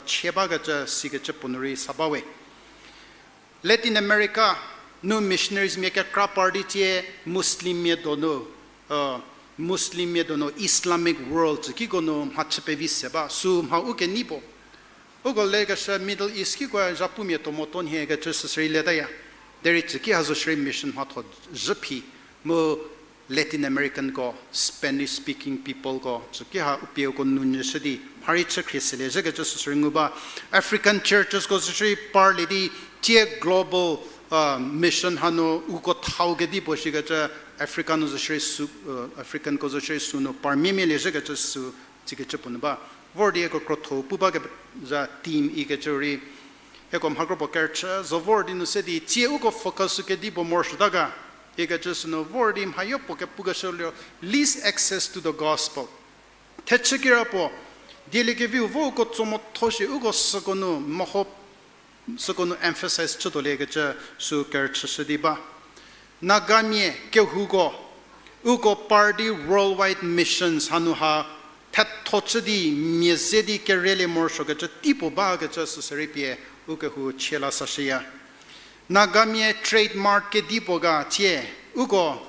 chie bakecü, sikecü puo nu rei sa bawe. Latin America nu missionariesmia kekra par di tsie Muslimmia donu, Muslimmia donu Islamic world tsükiko nu mhachü pevi se ba, sü mha u kenei puo. Uko lekeshü Middle East kiko zhapumia tuo mo tuo nhie kecü süsü rei letaya. Derei tsüki ha zo shierei mission mhatho zhü phi, mu Latin Americanko, Spanish speaking peopleko, tsüki ha u pieko nu nyüshü di mharei chü khrie selie zhükecü süsü rei ngu ba. African churchesko zo shierei parlie di tie global mission hanu uko thau kedipuo shikecü Africa nu zo shierei sü, Africanko zo shierei sünu parmia mia lie zhükecü sü, tsikecü puo nu ba. Vor di hieko krotho pu bakezha team ikecü rei hieko mha kropuo kerüchü zo vor di nu se di tsie uko focus sü kedipuo morosuota ga ikecü sünu vor di mhayo puo kepukeshü liro least access to the gospel. Thechü kira puo, dieliekeviu vo uko tso motho shi uko süko nu meho, süko nu emphasize chütuoliekecü sü kerüchüshü di ba. Nagamia kehouko, uko par di worldwide missions hanu ha thetho chü di mia ze di kerelie morosuokecü teipuo bakecü süsü rei pie ukehou chie la sashüya. Nagamia trademark kedipuo ga tie Uko,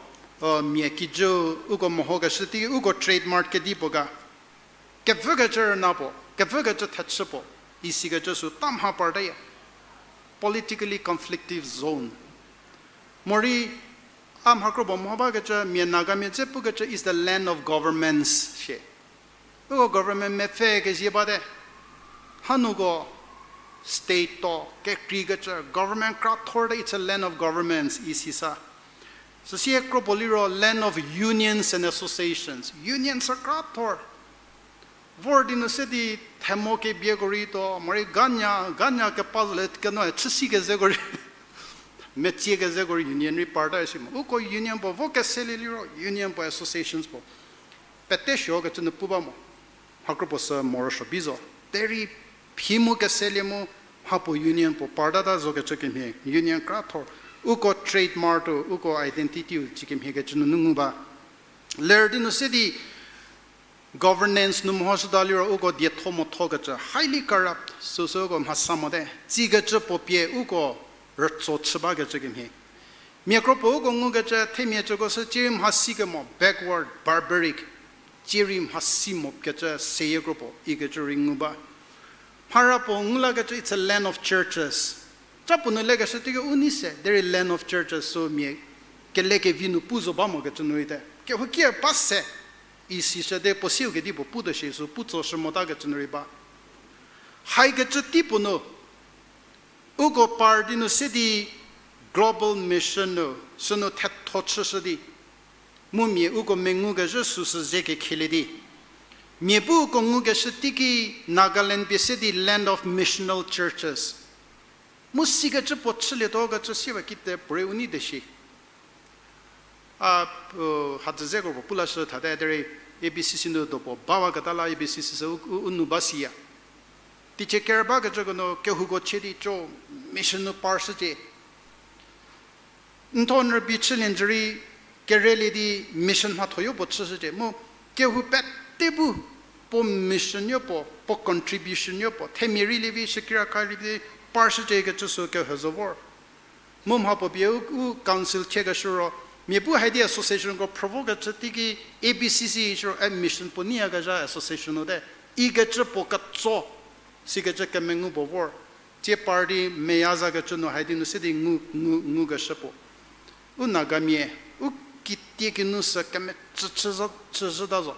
mia kijü, uko mehokeshü teiki uko trademark kedipuo ga. Kevükecü rüna puo, kevükecü thechü puo, isikecü sü ta mha partaya. Politically conflictive zone. Morei, a mhakro puo meho bakecü, mia Nagamia dze pukecü is the land of governments shie. Uko government mepfü kezie bate. Hanuko state to, kekreikecü, government krathor te, it's a land of governments, isi sa. Süsie kro puo liro land of unions and associations. Union sü krathor. Vor di nu se di themo kebieko rei to, morei ganya, ganya kepa le kenoe chüsi kezeko rei, metsie kezeko rei union rei parta si mo. Uko union puo vo keselie liro, union puo associations puo pete suokecü nu pu ba mo. Mhakro puo sü morosuo bi zo. Derei phi mu keselie mu mha puo union puo partata zokecü kemhie, union krathor. Uko trademark to, uko identity-u tsie kemhiekecü nunu ngu ba. Ler di nu se di governance nu mehoshüta liro uko dietho mothokecü, highly corrupt, süsü uko mhasa mote, tsikecü puo pie uko rütso chü bakecü kemhie. Mia kro puo uko ngukecü themia cüko sü tsie rei mhasi kemo, backward, barbaric, tsie rei mhasi mokecü seyie kro puo ikecü rei ngu ba. Mhara puo ngu lakecü it's a land of churches. Ca puo nu lekeshü teiki u nei se, derei land of churches sü mia kelekevi nu pu zo ba mokecü nu rei te. Kehouki ba se, isishü de puo siu kedipuo pu tuo shi sü pu tsoshü motakecü nu rei ba. Haikecü tei puo nu, uko party nu se di global mission nu, sünu thetho chüshü di. Mu mia uko mengukezhü süsü ze kekhelie di. Mia bu uko ngukeshü teiki Nagaland pie se di land of missional churches. Mu sikecü puo chülietuo kecü siwa kite puorei u nei de shi. A, hadzü zeko puo pu lashü thate derei A B C C nu do puo bawaketa la A B C C sü u, u, u nu ba siya. Teicie kerü bakecüko nu kehouko chie di co mission nu parshücie. N thuo n rübei chülie njü rei kerelie di mission mhathoyo puo chüshücie. Mu kehou pete bu puo mission yo puo, puo contribution yo puo, themia rei lievi, shükira ka rei vi, parshücie kecü sü kehou zo vor. Mu mha puo pie u, u council chiekeshü ro, mia bu haidi associationko phrüvokecü teiki A B C C shiro, a mission puo neiyakezha association-u te, ikecü puo ketso, sikecü kemengu puo vor. Tsie party meya zakecü nu haidi nu se di ngu, ngu, ngukeshü puo. U Nagamia, u kitiekinu sü kemecü chüzhü, chüzhüta zo.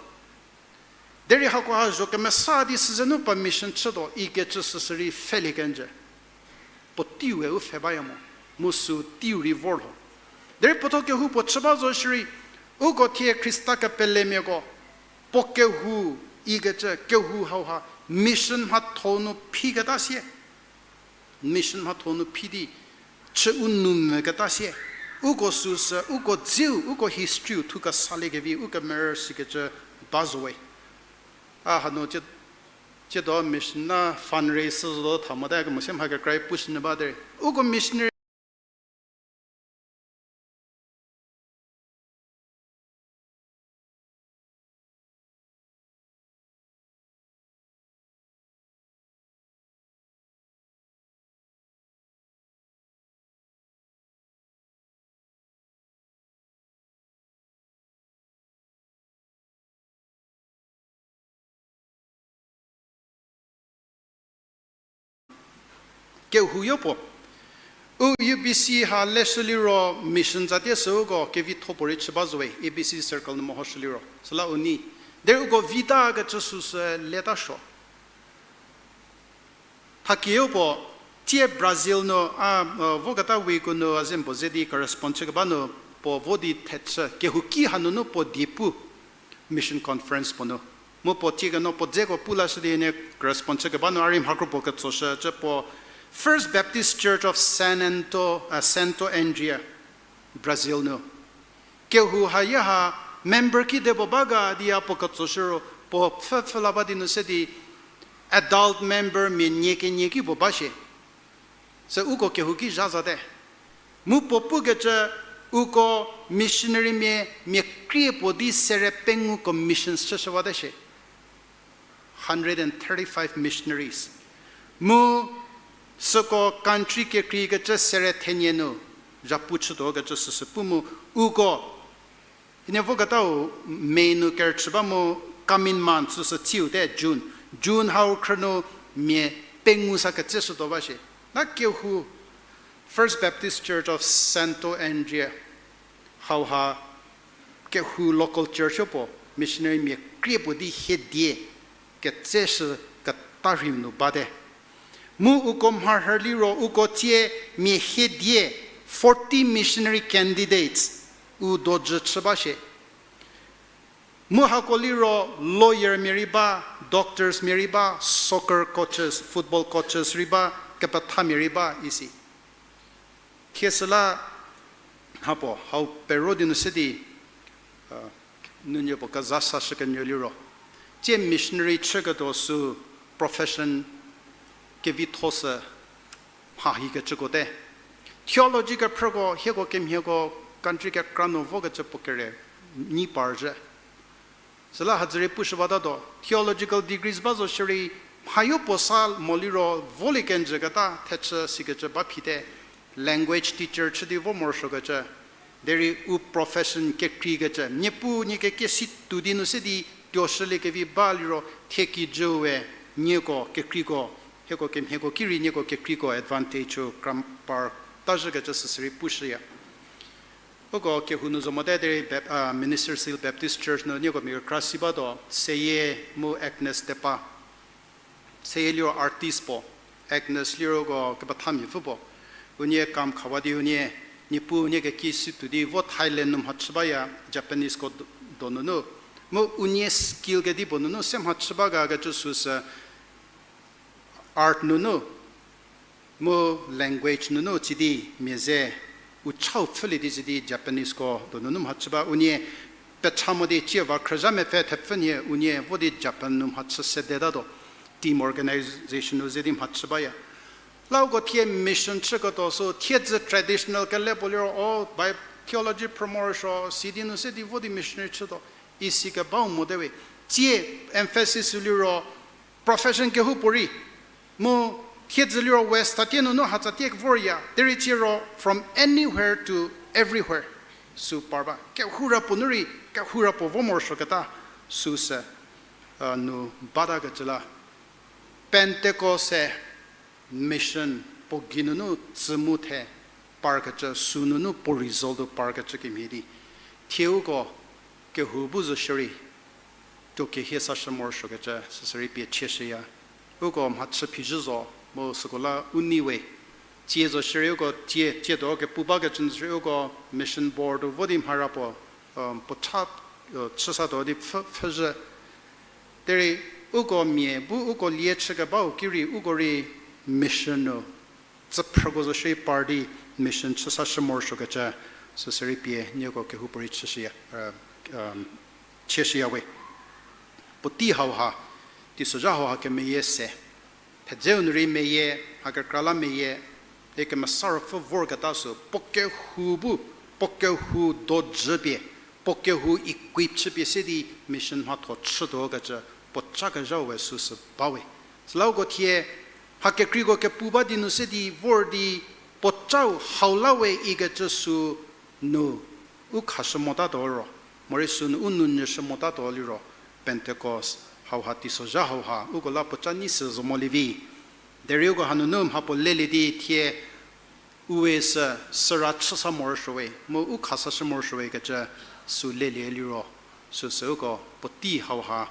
Derei hakoha zho kemesa di süzenu permission chütuo ikecü süsü rei pfhelie kenjü. Puo teiu-e u pfhe baya mo, mu sü teiu rei vor lho. Derei puotho kehou puo chü ba zo shierei, uko thie Khrista kepelemiako, puo kehou ikecü kehou hauha mission mhatho nu phiketa sie. Mission mhatho nu phi di chü u nou mvüketa sie. Uko süsü, uko dzeu, uko history-u thu kesaliekevi, u kemerü sikecü ba zo we. A hanu tsie, tsiedo mission na fundraise zo tha mote, kemo se mha kekra-i pushü nyü ba derei. Uko missionary Kehouyo puo. U U B C ha leshü liro mission zatie süu uko kevitho puorei chü ba zo we, A B C circle nu mehoshü liro. Süla u nei. Derei uko vita kecü süsü leta suo. Thakieu puo, tsie Brazil nu, a, voketa week-u nu a zembo ze di correspond chükeba nu, puo vo di thechü, kehouki hanunu puo die pu, mission conference puo nu. Mu puo tiekeno puo dzeko pu lashü di ne correspond chükeba nu a rei mhakro puo ketsoshü, cü puo First Baptist Church of San Anto-, a, Santo Andrea, Brazil nu. Kehou hayaha member kide puo ba ga di a puo ketsoshü ro, puo pfhüpfhü la ba di nu se di adult member mia nie kenie ki puo ba shie. Sü uko kehouki zha zate. Mu puo pukecü uko missionarymia, mia krie puo di sere pengou commissions chüshüwate shie. Hundred and thirty-five missionaries. Mu süko country kekreikecü sere thenie nu, zhapu chütuo kecü süsü pu mu uko, hienie voketau May nu kerüchü ba mu coming month süsü tsiu te June. June hau khrünu mia pengou sa ketseshütuo ba shie. Na kehou First Baptist Church of Santo Andrea hauha kehou local church puo missionary mia krie puo di hiedie ketseshü keta rhiu nu bate. Mu uko mharhü liro uko tsie mia hiedie forty missionary candidates u dojü chü ba shie. Mu hako liro lawyer mia rei ba, doctors mia rei ba, soccer coaches, football coaches rei ba, kepethamia rei ba isi. Thie süla hapuo hau pero di nu se di, nunie puo keza sashü kenyü liro, tsie missionary chüketuo sü profession kevitho sü mha hikecüko te. Theology kephrüko hieko kemhieko country kekra nu vokecü puo kere nyi parzhü. Süla hadzü rei pushü batatuo, theological degrees ba zo shierei, mhayo puo sa mo liro volie kenjü keta thechü sikecü ba phite, language teacher chü di vo morosuokecü, derei u profession kekreikecü, Niepuu nie kekesi tuo di nu se di tuoshüliekevi ba liro, thie kijüu we nieko kekreiko, hieko kemhieko ki rei nieko kekreiko advantage-u kra par tazhükecü süsü rei pushüya. Uko kehou nu zo mote derei Bap-, a, Ministers' Hill Baptist Church nu nieko mia kekra si batuo, Seyie mu Agnes Tepa. Seyie liro artist puo, Agnes liro uko kepethamia pfü puo. Unie kam khawa di unie, Niepuu unie kekesi tuo di vo Thailand nu mhachü baya, Japaneseko do-, donunu. Mu unie skill kedipuo nunu se mhachü ba ga kecü süsü art nunu, mu language nunu tsidi mia ze u chau pfhülie di tsidi Japaneseko donunu mhachü ba. Unie pecha mo di cie va khrüzha mepfü thepfü nhie unie vo di Japan nu mhachü sedetatuo, team organization nu ze di mhachü baya. La uko thie mission chüketuo sü thiedzü traditional kele puo liro, o, Bi-, theology phrü morosuo, sidi nu se di vo di missionary chütuo, isikebau mote we. Tsie emphasis liro profession kehoupuorei. Mu thiedzü liro West tsatie nunu hatsatie vorya, derei tsie ro from anywhere to everywhere sü par ba. Kehoura puo nu rei, kehoura puo vo morosuoketa süsü, a, nu batakecü la. Pentecost se mission puo geinunu tsü mu the parkecü, sünunu puo result-u parkecü kemhie di. Thie uko kehou bu zo shierei, tuo kehie sashü morosuokecü süsü rei pie chieshüya. Uko mhachü phizhü zo, mu süko la u nei we. Tsie zo shierei uko tsie, tsiedo kepu bakecü nu shierei uko mission board-u vo di mhara puo, puo cha, chüsatuo di pfhü, pfhüzhü. Derei uko mia bu uko lie chükebau ki rei uko rei mission-u, tsüphrüko zo shierei par di mission chüsashü morosuokecü süsü rei pie nieko kehoupuorei chüshüya, chieshüya we. Puotei hauha, teisozha hauha kemeyie se. Thedzeu nu rei meyie, mha kekra la meyie, e Kemesa Ruopfü vorketa sü, puo kehou bu, puo kehou dojü pie, puo kehou equip chüpie se di mission mhatho chütuokecü, puo ca kezhau we süsü ba we. Süla uko thie, mha kekreiko kepu ba di nu se di vor di, puo cau hau la we ikecü sü nu u khashü motatuo ro, morei sünu u nounyüshü motatuo liro, Pentecost hauha teisozha hauha uko la puo ca nei sü zo molie vi. Derei uko hanunu mha puo lelie di thie, u we sü, süra chüsa morosuo we, mu u khasashü morosuo we kecü sü lelie liro, süsü uko puotei hauha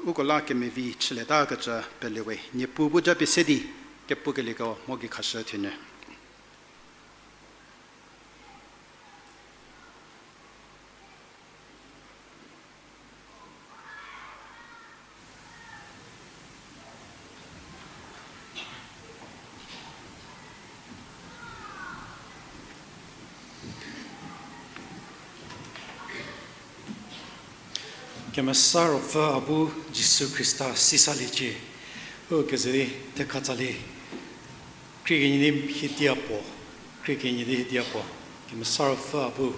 uko la kemevi chülietakecü pele we. Niepuu bu japie se di, kepukelieko mho gei khashü thenyü. Kemesa Ruopfü a bu Jisu Khrista sisaliecie, u keze di thekha tsalie, krie kenie di hiedia puo, krie kenie di hiedia puo, Kemesa Ruopfü a bu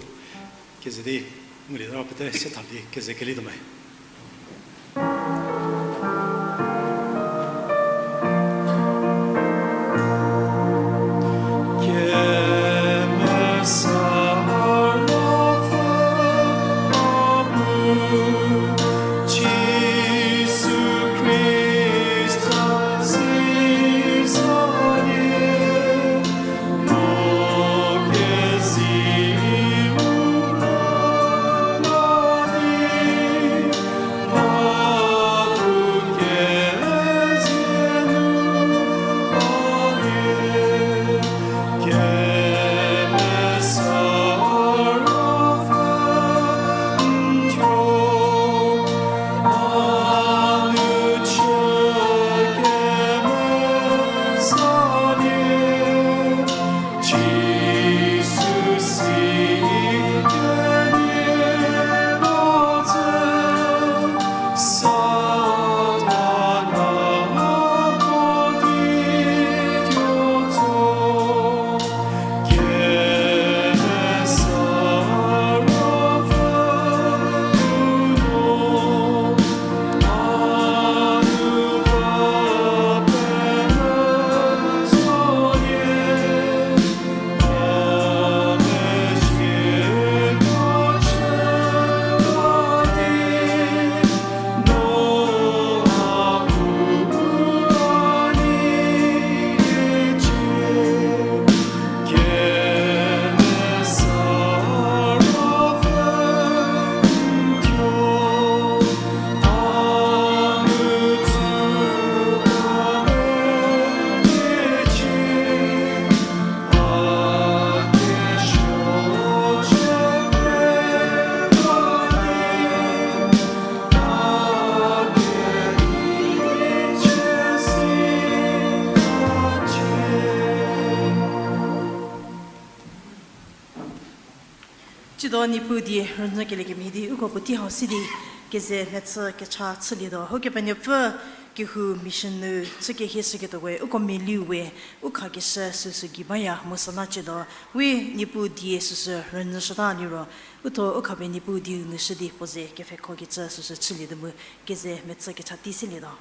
keze di ngulie ta pete se tha di keze kelietuo me. Do Niepuu die rünyükelie kemhie di uko puotei hau si di keze mechü kecha chülietuo. Ukepenuopfü kehou mission nu chü kehieshüketuo we, uko meliu we, u khakeshü süsü gei baya mu süla chütuo. We Niepuu die süsü rünyüshüta liro, uthuo u khapie Niepuu dieu nu shü di puo ze kepfhekhokecü süsü chülietuo mu keze mechü kecha tei silietuo.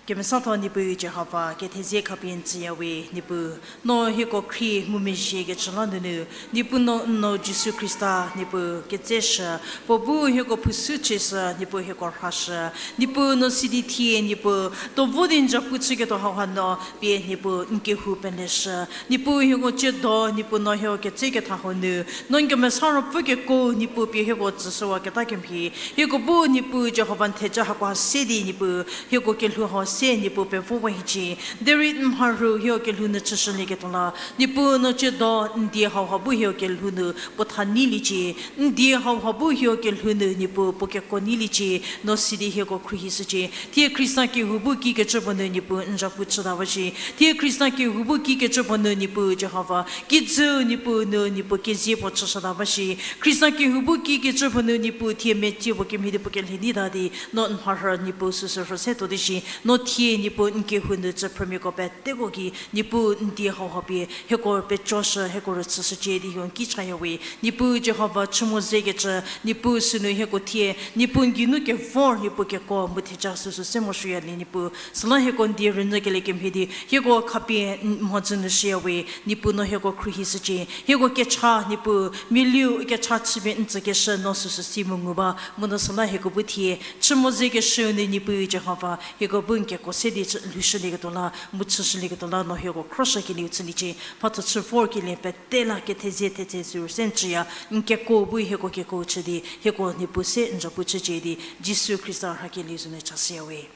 Kemesatho Niepuu Jihova, kethezie khapie n tsüya we Niepuu, no hieko khrie ngumezhiekecü la nunu, Niepuu no n nuo Jisu Khrista, Niepuu ketseshü, puo bu hieko phushü chüshü, Niepuu hieko rhashü, Niepuu no sidi thie, Niepuu, tuo vo di n zapu chüketuo hauha no pie Niepuu n kehou peleshü, Niepuu hieko tsiedo, Niepuu no hieko ketseketha hau nu, no n kemesa ruopfü keko, Niepuu pie hieko tsüshüwaketa kemhie, hieko bu Niepuu Jihova n theja hakoha se di Niepuu, hieko kelhou hau se Niepuu pevowa hiecie, derei n mharhü hieko kelhou nu chüshülieketuo la, Niepuu no tsiedo n die hauha bu hieko kelhou nu puo tha neiliecie, n die hauha bu hieko kelhou nu Niepuu puo kekuo neiliecie, no sidi hieko khruohishücie. Thie Khrista kehou bu kikecü puo nu Niepuu n zapu chüta ba shi. Thie Khrista kehou bu kikecü puo nu Niepuu Jihova, kijü Niepuu nu Niepuu kezie puo chüshüta ba shi. Khrista kehou bu kikecü puo nu Niepuu thie mecie puo kemhie di puo kelhou neita di, no n mharhü Niepuu süsü rhü se tuo di shi, no thie Niepuu n kehou nu tsüphrümiako peteko gei, Niepuu n die hauha pie hieko pecoshü, hieko rüchüshücie di hieko n ki chaya we. Niepuu Jihova chü mo zekecü, Niepuu sünu hieko thie, Niepuu n geinu kevor, Niepuu kekuo mu theja süsü se morosuoya lie Niepuu. Süla hieko n die rünyükelie kemhie di, hieko khapie n mhodzü nu shüya we, Niepuu no hieko khruohishücie. Hieko kecha Niepuu, miliu kecha chüpie n tsükeshü no süsü si mu ngu ba, mu no süla hieko bu thie, chü mo zekeshü nu Niepuu Jihova, hieko bu n kekuo se di chü lhoushülieketuo la, mu chüshülieketuo la, no hieko khroshükelieu chüliecie, mhatho chü vorkelie pete la kethezie thetse süu se n tsüya, n kekuo bu hieko kekuo chü di, hieko Niepuu se n zapu chücie di, Jisu Khrista rhakelieu zo nu chashüya we.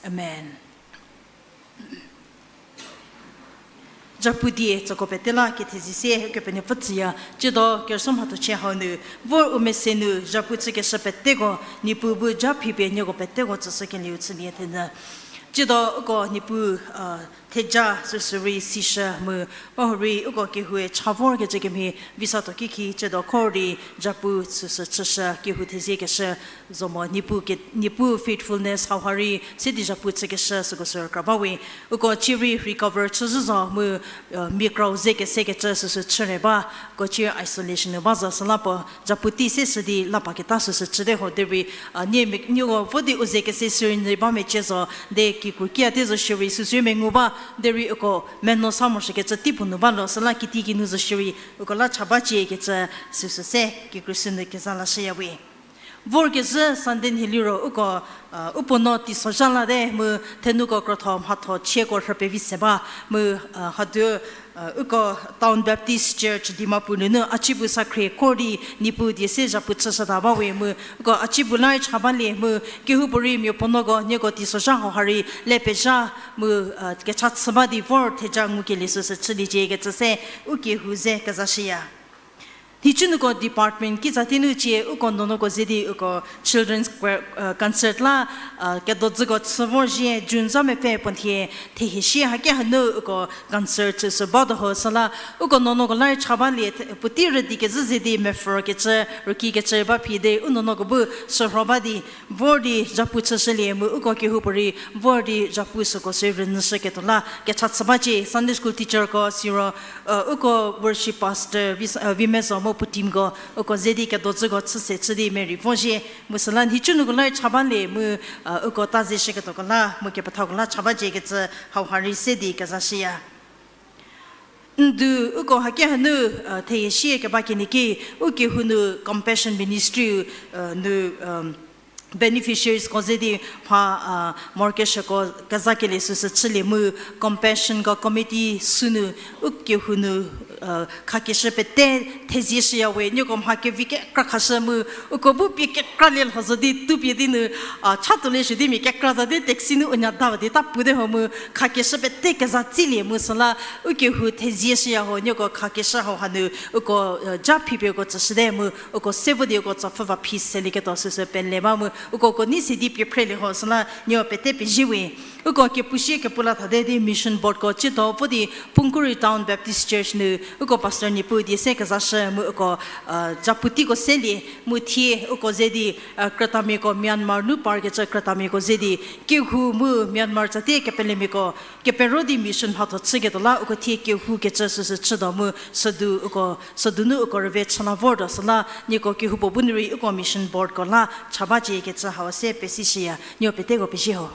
Amen. Zapu die tsüko pete la kethezie se Ukepenuopfü tsüya, tsiedo kerüsuo mhathochie hau nu, vor u mese nu zapu chükeshü peteko, Niepuu bu ja phipie nieko peteko tsüshükelieu chülie thenyü. Tsiedo uko Niepuu, theja süsü rei sishü mu, ba hurei uko kehoue cha vorkecü kemhie visa to kikhi tsiedo kho rei zapu süsü chüshü kehou theziekeshü zo mo, Niepuu faithfulness hauha rei se di zapu chükeshü süko sü rükra ba we. Uko cierei recover chüzhü zo mu, mia krau ze kesekecü süsü chüre ba, uko cierei isolation nu ba zo süla puo zapu tei se shü di la paketa süsü chüte ho derei, nie, nieko vo di u ze kese sürei n rei ba mecie zo, de kikru kia te zo shierei süsü mengu ba, derei uko meno sa morosuokecü tei puo nu ba lo süla kiti kinu zo shierei uko la cha baciekecü süsü se kikru sünu keza lashüya we. Vorkezhü Sunday nhie liro uko, u puo no teisozha late mu thenuko krotho mhatho chieko rhü pevi se ba mu, hadu, uko Town Baptist Church Dimapur nunu a cibu sakhrie kor di Niepuu die se zapu chüshüta ba we mu uko a cibu la rei cha balie mu kehoupuorei miapuonuoko nieko teisozha hauha rei le pezha mu, kecha chü ba di vor theja ngukelie süsü chüliecie kecü se u kehou ze kezashüya. Nhicunuoko department kitsa tei nu cie uko nuonuoko ze di uko children's choir, concert la, kedodzüko chü vorzhie June za mepfü puo nhie thehie sie hake hanu uko concert süsü bado ho süla uko nuonuoko la rei cha balie puotei rüdi kezhü ze di mepfhükecü rükikecü ba phi de u nuonuoko bu sürho ba di vor di zapu chüshülie mu uko kehoupuorei vor di zapu süko se rünyüshüketuo la kecha chü bacie Sunday school teacherko siro, uko worship pastor Vimezo mu puo teamko uko ze di kedodzüko chü se chü di merei vozhie mu süla nhicunuoko la rei cha balie mu, uko ta ze shüketuoko la mu kepethako la cha baciekecü hauha rei se di kezashüya. Ndu uko hake hanu, thehie sie keba kenie ki u kehou nu Compassion Ministry, nu, beneficiariesko ze di mha, mortgageko kezakelie süsü chülie mu Compassionko committee sünu u kehou nu khakeshü pete thezieshüya we nieko mha kevi kekra khashü mu uko bu pie kekra lie lho zo di tupie di nu, chatuolie shü di mia kekra za di taxi nu u nyada di ta pute ho mu khakeshü pete keza tsilie mu süla u kehou thezieshüya ho nieko khakeshü hauha nu uko, ja phipie uko tsüshüte mu uko se vo di uko tsopfhü va phi selieketuo süsü pele ba mu uko uko nei se di pie phrelie ho süla nieko pete pezie we. Uko kepu sie kepu la thate di mission boardko tsiedo vo di Pungkuri Town Baptist Church nu Uko pastor Niepuu die se kezashü mu uko, uh, japu teiko selie mu thie uko ze di, uh, krütamiako Myanmar nu parkecü krütamiako ze di kehou mu Myanmar tsatie kepelemiako kepero di mission mhatho chüketuo la uko thie kehoukecü süsü chütuo mu südu uko, südu nu uko rüve chü la vortuo süla nieko kehoupuo bu nu rei uko mission boardko la cha baciekecü hau se pesishüya. Nieko peteko pezie ho.